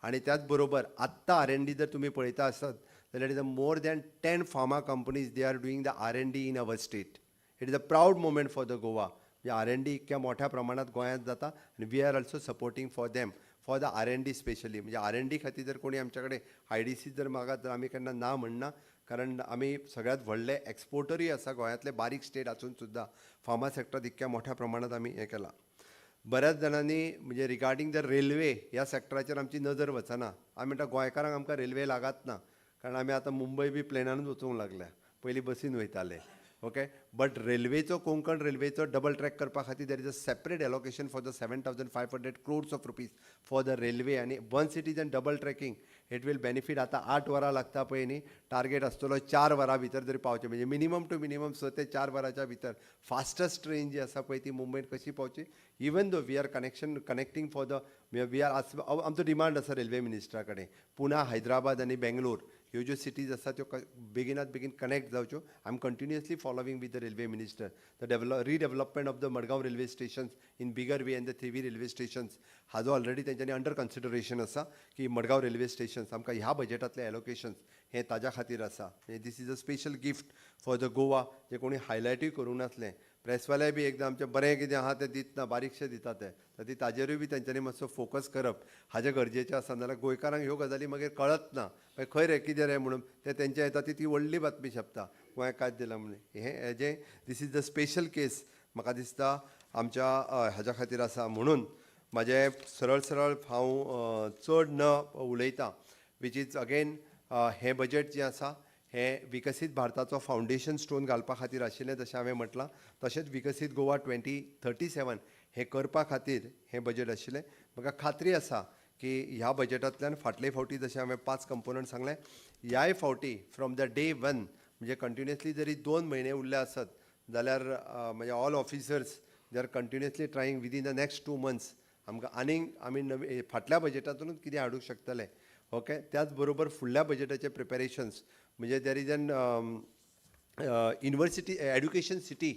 आणि त्याच बरोबर आत्तां आर एन डी जर तुमी पळयता आसत जाल्यार is a more than 10 pharma companies, they are doing the R&D in our state. It is a proud moment for the Goa. म्हणजे आर एन डी इतक्या मोठ्या प्रमाणात गोंयांत जाता आनी we are also supporting for them for the R&D specially. म्हणजे R N D खातीर जर कोणी आमच्या कडेन आयडीसी जर मागत तर आमी केन्ना ना म्हणना, कारण आमी सगळ्यात व्हडले एक्सपोर्टरूय आसा गोंयांतले. बारीक स्टेट आसून सुद्दां फार्मा सेक्टरात इतक्या मोठ्या प्रमाणात आमी हें केलां. बऱ्याच जाणांनी म्हणजे रिगार्डींग the railway ह्या सेक्टराचेर आमची नजर वचना. आमी म्हणटा गोंयकारांक आमकां रेल्वे लागत ना, कारण आमी आतां मुंबय बी प्लेनानूच वचूंक लागल्या, पयलीं बसीन वयताले. ओके, बट रेल्वेचो, कोंकण रेल्वेचो डबल ट्रॅक करपा खातीर there is a separate allocation for the 7500 crores of rupees for the railway. आनी once it is an double tracking, it will benefit. आतां 8 वरां लागता पळय न्ही, टार्गेट आसतलो 4 वरां भितर तरी पावचें, म्हणजे मिनिमम टू मिनिमम 6 ते 4 वरांच्या भितर फास्टस्ट ट्रेन जी आसा पळय ती मुंबयत कशी पावची. Even though we are connection connecting for the we are, आमचो डिमांड आसा रेल्वे मिनिस्टरा कडेन, पुना, हैदराबाद आनी बेंगलोर ह्यो ज्यो सिटीज आसा त्यो बेगिनात बेगीन connect जावच्यो. I am continuously following with the railway minister the redevelopment of the Madgaon railway stations in bigger way and the Thivim railway stations. हाजो ऑलरेडी तेंच्यांनी अंडर कन्सिडरेशन आसा की मडगांव रेल्वे स्टेशन्स आमकां ह्या बजेटांतले एलोकेशन्स हें ताज्या खातीर आसा. This is a special gift for the Goa, जे कोणी हायलायटूय करूंक नासलें. प्रेसवाले बी एकदां आमचें बरें कितें आहा तें दितना बारीकशें दिता ते, तर ती ताजेरूय बी तेंच्यांनी मातसो फोकस करप हाजें गरजेचें आसा. नाजाल्यार गोंयकारांक ह्यो गजाली मागीर कळत ना, मागीर खंय रे, कितें रे म्हणून ते तेंचे येता ती ती व्हडली बातमी छापता, गोंयाक कांयच दिलां म्हणून. हें हेजें this is the special case म्हाका दिसता आमच्या हाज्या खातीर आसा. म्हणून म्हाजें सरळ सरळ हांव चड न उलयता, which is again हें बजेट जें आसा हें विकसीत भारताचो फावंडेशन स्टोन घालपा खातीर आशिल्लें, जशें हांवें म्हटलां, तशेंच विकसीत गोवा 2037 हें करपा खातीर हें बजेट आशिल्लें. म्हाका खात्री आसा की ह्या बजेटांतल्यान फाटले फावटी जशें हांवें पांच कंपोनंट सांगलें, ह्याय फावटी फ्रॉम the day one, म्हणजे कंटिन्युअसली जरी 2 म्हयने उरले आसत जाल्यार म्हणजे all officers, they are continuously trying within the next 2 months आमकां आनीक आमी नवी फाटल्या बजेटांतूनच कितें हाडूंक शकतले. ओके, त्याच बरोबर फुडल्या बजेटाचे प्रिपेरेशन्स, म्हणजे there is an university, education city,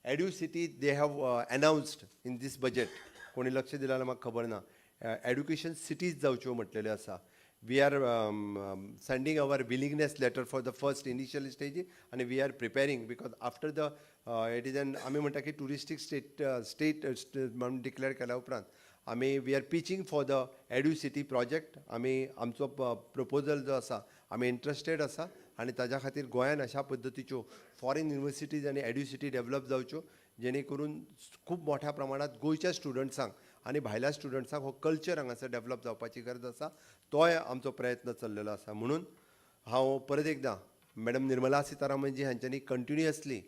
edu city, they have announced in this budget. कोणी लक्ष दिलें जाल्यार म्हाका खबर ना, एड्युकेशन सिटीज जावच्यो म्हटलेल्यो आसा. We are sending our willingness letter for the first initial stage आनी we are preparing because after the it is an आमी म्हणटा की ट्युरिस्टीक स्टेट स्टेट म्हणून डिक्लेअर केल्या उपरांत आमी we are pitching for the edu city project. आमी आमचो प्रपोजल जो आसा, आमी इंट्रस्टेड आसा आनी ताज्या खातीर गोंयान अशा पद्दतीच्यो फॉरेन युनिवर्सिटीज आनी एड्यू सिटी डेवलप जावच्यो, जेणे करून खूब मोठ्या प्रमाणात गोंयच्या स्टुडंट्सांक आनी भायल्या स्टुडंट्सांक हो कल्चर हांगासर डेवलप जावपाची गरज आसा. तोय आमचो प्रयत्न चल्लेलो आसा. म्हणून हांव परत एकदां मॅडम निर्मला सीतारामनजी हांच्यांनी कंटिन्युअसली,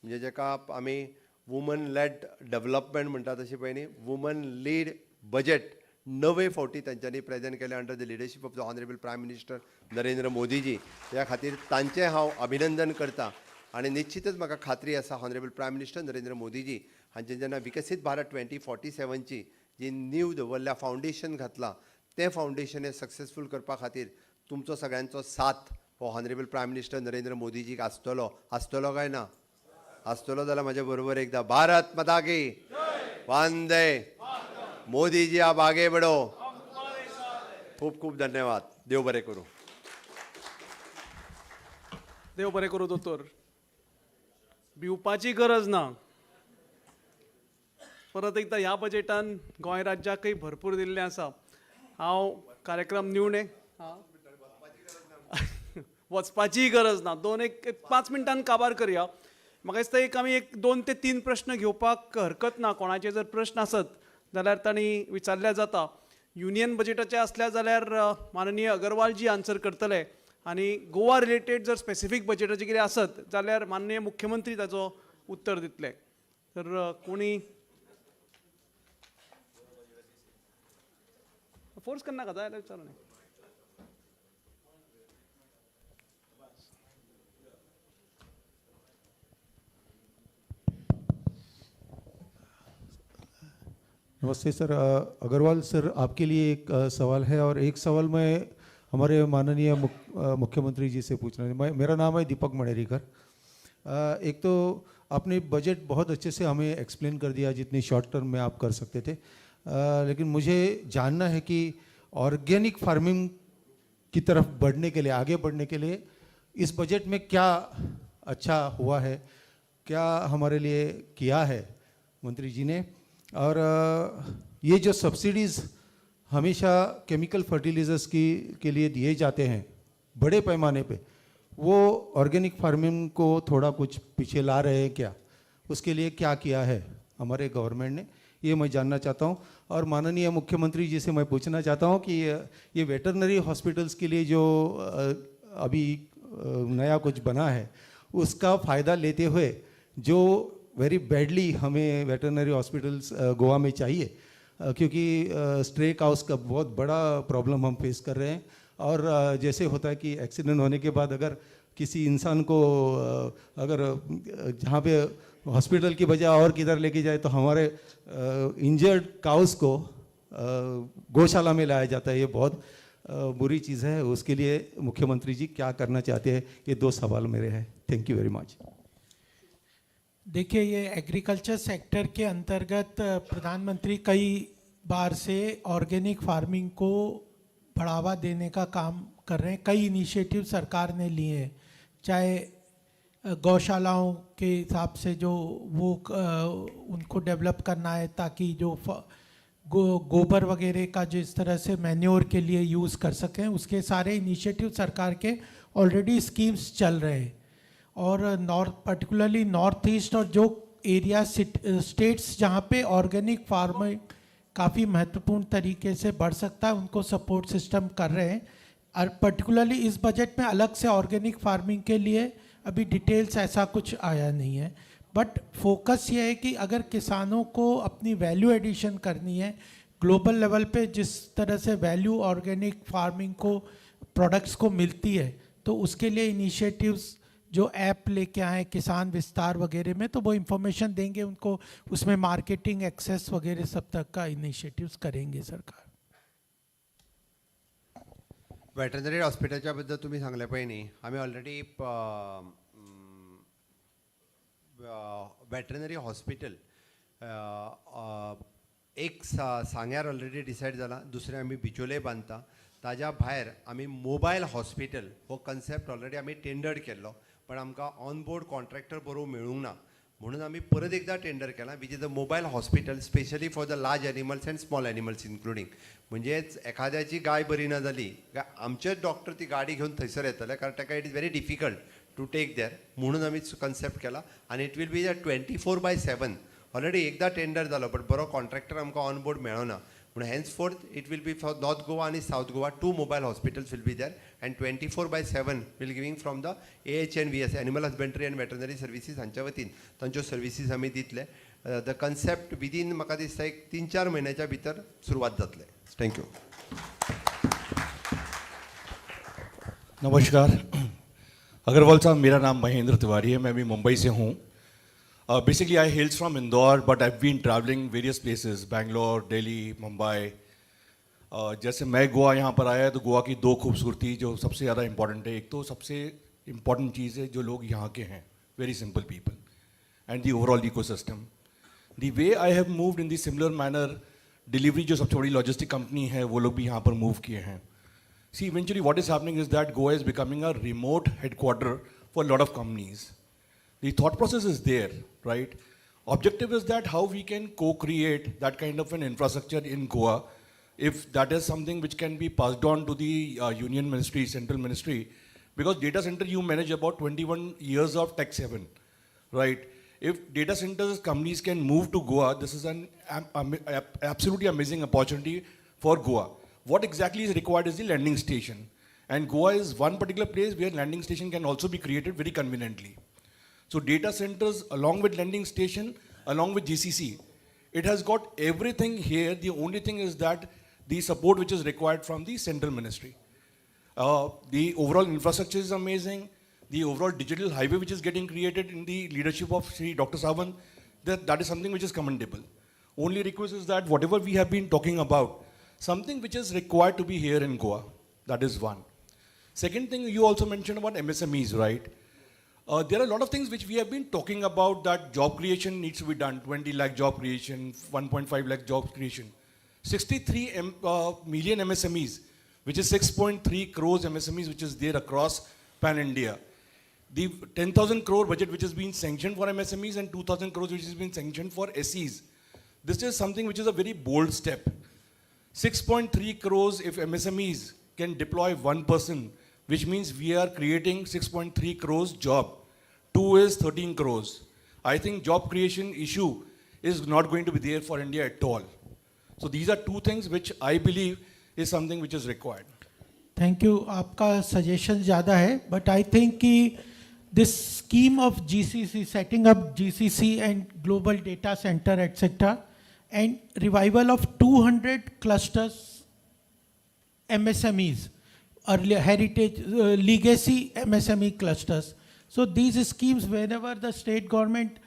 म्हणजे जेका आमी वुमन लेड डेवलपमेंट म्हणटा तशें पळय न्ही, वुमन लीड बजेट णवे फावटी तांच्यांनी प्रेजेंट केलें under the leadership of the honourable Prime Minister Narendra Modiji. ह्या खातीर तांचें हांव अभिनंदन करता आनी निश्चितच म्हाका खात्री आसा, ऑनरेबल प्रायम मिनिस्टर नरेंद्र मोदीजी हांचे जेन्ना विकसीत भारत 2047ची जी नीव दवरल्या, फावंडेशन घातलां, तें फावंडेशन हें सक्सेसफूल करपा खातीर तुमचो सगळ्यांचो साथ हो ऑनरेबल प्रायम मिनिस्टर नरेंद्र मोदीजीक आसतलो. आसतलो काय ना? आसतलो जाल्यार म्हाज्या बरोबर एकदा भारत माता की, वंदे, मोदीजी आप आगे बढ़ो. खूब खूब धन्यवाद. देव बरें करूं. देव बरें करूं दोतोर. भिवपाची गरज ना. परत एकदां ह्या बजेटान गोंय राज्याकय भरपूर दिल्लें आसा. हांव कार्यक्रम निवणे वचपाचीय गरज ना. दोन एक एक 5 मिनटान काबार करया. म्हाका दिसता एक आमी एक दोन ते तीन प्रश्न घेवपाक हरकत ना. कोणाचे जर प्रश्न आसत जाल्यार तांणी विचारल्यार जाता. युनियन बजेटाचे आसल्या जाल्यार माननीय अगरवालजी आन्सर करतले आनी गोवा रिलेटेड जर स्पेसिफीक बजेटाचे कितें आसत जाल्यार माननीय मुख्यमंत्री ताचो उत्तर दितले. तर कोणी फोर्स करनाका, जाय जाल्यार विचारूं. नमस्ते सर. अग्रवाल सर, आपके लिए एक सवाल है और एक सवाल मैं हमारे माननीय मुख्यमंत्री जी से पूछना है. मैं, मेरा नाम है दीपक मणेरीकर. एक तो आपने बजट बहुत अच्छे से हमें एक्सप्लेन कर दिया जितनी शॉर्ट टर्म में आप कर सकते थे, लेकिन मुझे जानना है कि ऑर्गेनिक फार्मिंग की तरफ बढ़ने के लिए, आगे बढ़ने के लिए इस बजट में क्या अच्छा हुआ है, क्या हमारे लिए किया है मंत्री जी ने. और ये जो सब्सिडीज़ हमेशा केमिकल फर्टिलाइजर्स की के लिए दिए जाते हैं बड़े पैमाने पे, वो ऑर्गेनिक फार्मिंग को थोड़ा कुछ पीछे ला रहे हैं क्या? उसके लिए क्या किया है हमारे गवर्नमेंट ने, ये मैं जानना चाहता हूँ. और माननीय मुख्यमंत्री जी से मैं पूछना चाहता हूँ कि ये वेटरनरी हॉस्पिटल्स के लिए जो अभी नया कुछ बना है, उसका फ़ायदा लेते हुए जो वेरी बैडली हमें वेटरनरी हॉस्पिटल्स गोवा में चाहिए, क्योंकि स्ट्रे काउस का बहुत बड़ा प्रॉब्लम हम फेस कर रहे हैं. और जैसे होता है कि एक्सीडेंट होने के बाद अगर किसी इंसान को अगर जहाँ पे हॉस्पिटल की बजाय और किधर लेके जाए तो हमारे इंजर्ड काउस को गौशाला में लाया जाता है. ये बहुत बुरी चीज़ है. उसके लिए मुख्यमंत्री जी क्या करना चाहते हैं? ये दो सवाल मेरे हैं. Thank you very much. देखिए, ये एग्रीकल्चर सेक्टर के अंतर्गत प्रधानमंत्री कई बार से ऑर्गेनिक फार्मिंग को बढ़ावा देने का काम कर रहे हैं. कई इनिशिएटिव सरकार ने लिए हैं, चाहे गौशालाओं के हिसाब से जो वो उनको डेवलप करना है ताकि जो गोबर वगैरह का जिस तरह से मैन्योर के लिए यूज़ कर सकें, उसके सारे इनिशिएटिव सरकार के ऑलरेडी स्कीम्स चल रहे हैं. और नॉर्थ, पर्टिकुलरली नॉर्थ ईस्ट और जो एरिया स्टेट्स जहाँ पे ऑर्गेनिक फार्मिंग काफ़ी महत्वपूर्ण तरीके से बढ़ सकता है, उनको सपोर्ट सिस्टम कर रहे हैं. और पर्टिकुलरली इस बजट में अलग से ऑर्गेनिक फार्मिंग के लिए अभी डिटेल्स ऐसा कुछ आया नहीं है, बट फोकस ये है कि अगर किसानों को अपनी वैल्यू एडिशन करनी है ग्लोबल लेवल पे, जिस तरह से वैल्यू ऑर्गेनिक फार्मिंग को प्रोडक्ट्स को मिलती है, तो उसके लिए इनिशिएटिव्स जो ऐप लेके आए किसान विस्तार वगैरह में, तो वो इंफॉर्मेशन देंगे उनको, उसमें मार्केटिंग एक्सेस वगैरह सब तक का इनिशिएटिव्स करेंगे सरकार. वेटरनरी हॉस्पिटलच्या बद्दल तुमी सांगलें पळय न्ही, आमी ऑलरेडी वेटरनरी हॉस्पिटल एक सांग्यार ऑलरेडी डिसायड जाला, दुसरें आमी बिचोले बांदता. ताज्या भायर आमी मोबायल हॉस्पिटल हो कन्सेप्ट ऑलरेडी आमी टेंडर केल्लो, पण आमकां ऑन बोर्ड कॉन्ट्रॅक्टर बरो मेळूंक ना म्हणून आमी परत एकदां टेंडर केला, which is a mobile hospital specially for the large animals and small animals including. म्हणजेच एखाद्याची गाय बरी ना जाली काय आमचेच डॉक्टर ती गाडी घेवन थंयसर येतले, कारण ताका it is very difficult to take there, म्हणून आमी कन्सेप्ट केला. आनी it will be the 24/7. Already एकदां टेंडर जालो, बट बरो कॉन्ट्रॅक्टर आमकां ऑन बोर्ड मेळना म्हणून henceforth it will be for North Goa आनी South Goa, two mobile hospitals will be there and 24/7 will giving from the AHNVS, Animal Husbandry and Veterinary Services हांच्या वतीन तांच्यो services आमी दितले. The concept within म्हाका दिसता एक 3-4 म्हयन्याच्या भितर सुरवात जातले. Thank you. नमस्कार अग्रवाल साहब, मेरा नाम महेंद्र तिवारी है, मैं भी मुंबई से हूँ. Basically I hails from Indore, but I been travelling various places, Bangalore, Delhi, Mumbai. जैसे मैं गोवा यहाँ पर आया तो गोवा की दो खूबसूरती जो सबसे ज़्यादा इम्पॉर्टेंट है, एक तो सबसे इम्पॉर्टेंट चीज़ है जो लोग यहाँ के हैं, very simple people, and the overall ecosystem. The way I have moved in the similar manner, Delhivery जो सबसे बड़ी लॉजिस्टिक कंपनी है, वो लोग भी यहाँ पर मूव किए हैं. See, eventually what is happening is that Goa is becoming a remote headquarter for a lot of companies. The thought process is there, right? Objective is that how we can co-create that kind of an infrastructure in Goa, if that is something which can be passed on to the union ministry, central ministry, because data center you manage about 21 years of Tech 7, right? If data centers companies can move to Goa, this is an absolutely amazing opportunity for Goa. What exactly is required is the landing station. And Goa is one particular place where landing station can also be created very conveniently. So data centers along with landing station, along with GCC, it has got everything here. The only thing is that the support which is required from the central ministry. The overall infrastructure is amazing. The overall digital highway which is getting created in the leadership of Shri Dr. Sawant, that is something which is commendable. Only request is that whatever we have been talking about, something which is required to be here in Goa, that is one. Second thing, you also mentioned about MSMEs, right? There are a lot of things which we have been talking about, that job creation needs to be done, 20 lakh job creation, 1.5 lakh job creation. 63 million MSMEs, which is 6.3 crores MSMEs, which is there across pan-India. The 10,000 crore budget which has been sanctioned for MSMEs and 2,000 crores which has been sanctioned for SEs. This is something which is a very bold step. 6.3 crores if MSMEs can deploy one person, which means we are creating 6.3 crores job. 2 is 13 crores. I think job creation issue is not going to be there for India at all. So these are two things which I believe is something which is required. Thank you. आपका suggestion ज़्यादा है, but I think कि this scheme of GCC, setting up GCC and global data center, etc., and revival of 200 clusters MSMEs, earlier heritage, legacy MSME clusters. So these schemes, whenever the state government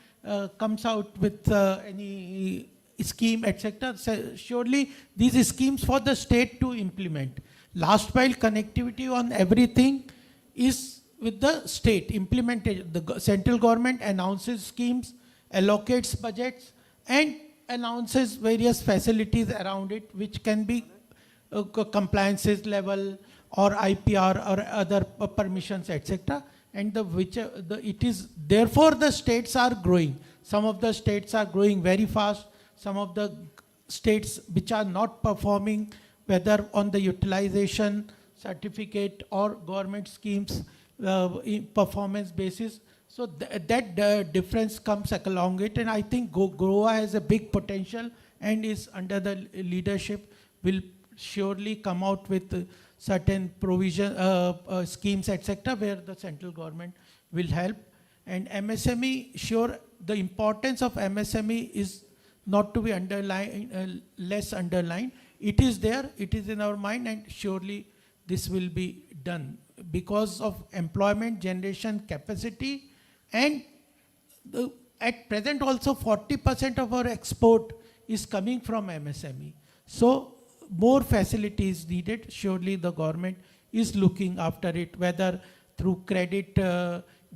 comes out with any scheme, etc., so surely these schemes for the state to implement. Last mile connectivity on everything is with the state implemented. The central government announces schemes, allocates budgets, and announces various facilities around it, which can be compliances level or IPR or other permissions, etc. And the which, the, it is therefore the states are growing. Some of the states are growing very fast. Some of the states which are not performing, whether on the utilization certificate or government schemes, performance basis. So that difference comes along it, and I think Goa has a big potential and is under the leadership will surely come out with certain provision, schemes, etc., where the central government will help. And MSME, sure, the importance of MSME is not to be underlined, less underlined. It is there, it is in our mind, and surely this will be done because of employment generation capacity. And at present also 40% of our export is coming from MSME. So more facilities needed. Surely the government is looking after it, whether through credit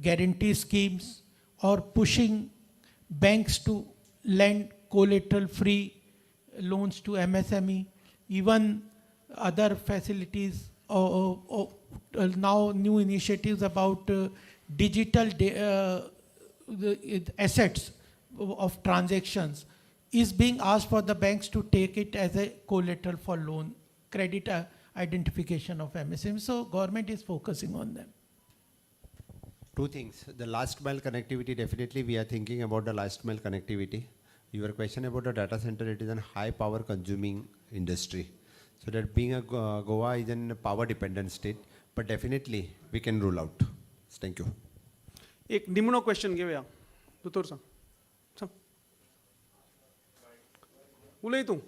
guarantee schemes or pushing banks to lend collateral free loans to MSME, even other facilities, or now new initiatives about digital assets of transactions is being asked for the banks to take it as a collateral for loan, credit identification of MSME. So government is focusing on them. Two things. The last mile connectivity, definitely we are thinking about the last mile connectivity. Your question about the data center, it is a high power consuming industry. So that being a Goa is a power dependent state, but definitely we can rule out. Thank you. एक निमणो question घेवया. दोतोर सांग. सांग. उलय तूं.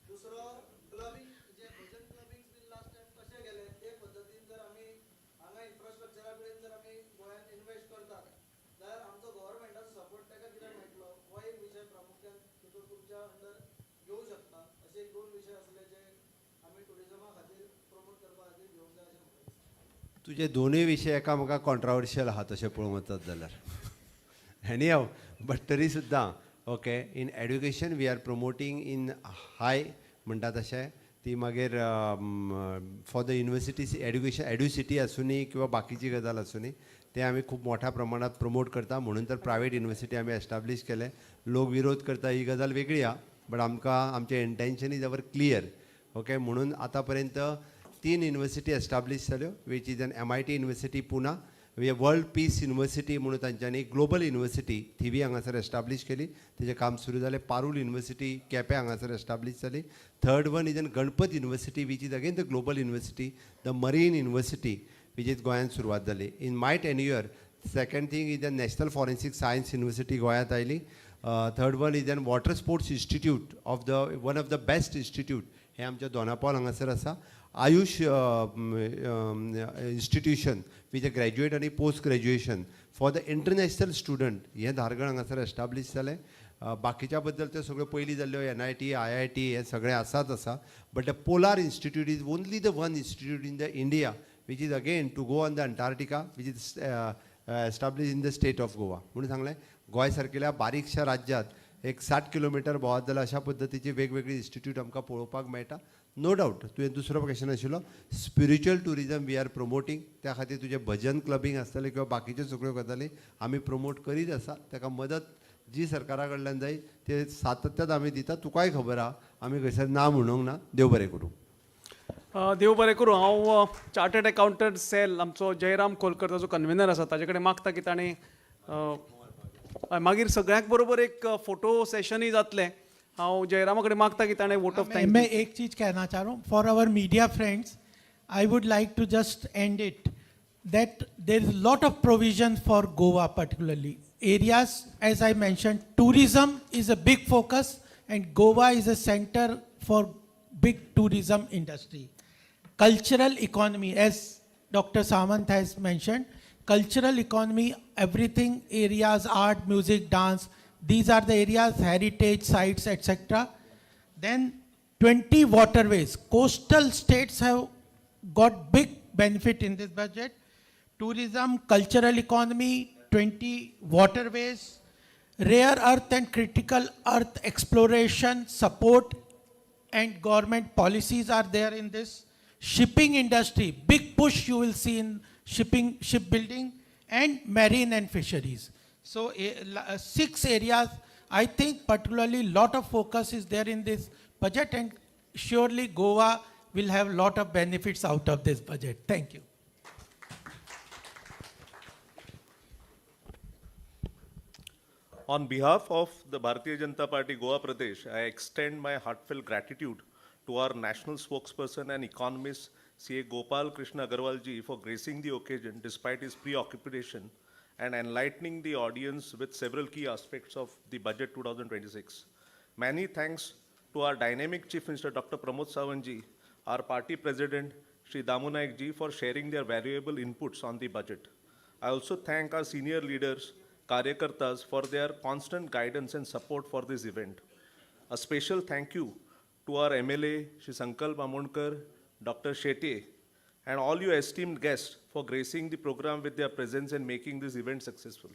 दुसरो clubbing जे घेवंक शकता. अशे एक दोन विशय आसले जे आमी टुरिजमा खातीर प्रमोट करपा खातीर घेवंक जाय अशें म्हाका दिसता. तुजे दोनूय विशय एकामेका कॉन्ट्रावर्शियल आहा तशें पळोवंक वचत जाल्यार. एनी हाव, बट तरी सुद्दां, okay, in education we are promoting in high म्हणटा तशें. ती मागीर for the universities education Educity आसुनी किंवा बाकीची गजाल आसुनी, ते आमी खूब मोठ्या प्रमाणात प्रमोट करता. म्हणून तर प्रायवेट युनिवर्सिटी आमी एस्टाब्लीश केले. लोक विरोध करता ही गजाल वेगळी आहा, बट आमकां आमचें intention is our clear, okay. म्हणून आतां पर्यंत तीन युनिवर्सिटी एस्टाब्लीश जाल्यो, which is an MIT University Pune, World Peace University म्हणून तांच्यांनी ग्लोबल युनिवर्सिटी थिवी हांगासर एस्टाब्लीश केली, तेजें काम सुरू जालें. पारूल युनिवर्सिटी केपें हांगासर एस्टाब्लीश जाली. Third one is an Ganpat University, which is again the global university, the marine university, which is गोंयांत सुरवात जाली in my tenure. Second thing is the National Forensic Science University गोंयांत आयली. Third one is an Water Sports Institute of the one of the best institute हें आमच्या दोनापावल हांगासर आसा. Ayush institution which graduate आनी post graduation for the international student हें धारगळ हांगासर establish जालें. बाकीच्या बद्दल त्यो सगळ्यो पयलीं जाल्ल्यो एनआयटी, आयआयटी हे सगळें आसाच आसा, but the Polar Institute is only the one institute in the India which is again to go on the Antarctica, which is establish in the state of Goa. म्हणून सांगलें, गोंय सारकेल्या बारीकशा राज्यांत एक 60 किलोमिटर भोंवत जाल्यार अशा पद्दतीची वेगवेगळी इन्स्टिट्यूट आमकां पळोवपाक मेळटा. नो डावट, तुवें दुसरो क्वेश्चन आशिल्लो, spiritual tourism we are promoting. त्या खातीर तुजें भजन क्लबींग आसतलें किंवा बाकीच्यो सगळ्यो गजाली आमी प्रमोट करीत आसा. ताका मदत जी सरकारा कडल्यान जाय ते सातत्यान आमी दिता. तुकाय खबर आहा, आमी खंयसर ना म्हणूंक ना. देव बरें करूं. देव बरें करूं. हांव चार्टर्ड अकाउंटंट सेल आमचो जयराम खोलकर, ताजो कन्वेनर आसा, ताजे कडेन मागता की ताणें मागीर सगळ्यांक बरोबर एक फोटो सेशनूय जातलें. हांव जयरामा कडेन मागता की ताणें वोट ऑफ मैं thank. मैं एक चीज कहना चाह रहा हूँ. For our media friends, I would like to just end it that there is lot of provision for Goa, particularly areas as I mentioned. Tourism is a big focus and Goa is a center for big tourism industry. Cultural economy, as Dr. Samant has mentioned, cultural economy, everything, areas, art, music, dance, these are the areas, heritage sites, etc. Then 20 waterways. Coastal states have got big benefit in this budget. Tourism, cultural economy, 20 waterways, rare earth and critical earth exploration support and government policies are there in this. Shipping industry, big push you will see in shipping, shipbuilding and marine and fisheries. So six areas, I think particularly lot of focus is there in this budget, and surely Goa will have lot of benefits out of this budget. Thank you. On behalf of the Bharatiya Janata Party Goa Pradesh, I extend my heartfelt gratitude to our national spokesperson and economist, CA Gopal Krishna Agarwal ji, for gracing the occasion despite his preoccupation and enlightening the audience with several key aspects of the budget 2026. Many thanks to our dynamic Chief Minister Dr. Pramod Sawant ji, our party president Shri Damu Naik ji, for sharing their valuable inputs on the budget. I also thank our senior leaders, Karyakartas, for their constant guidance and support for this event. A special thank you to our MLA, Shri Sankalp Amonkar, Dr. Shetty, and all you esteemed guests for gracing the program with their presence and making this event successful.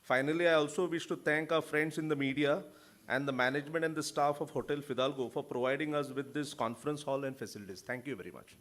Finally, I also wish to thank our friends in the media and the management and the staff of Hotel Fidalgo for providing us with this conference hall and facilities. Thank you very much.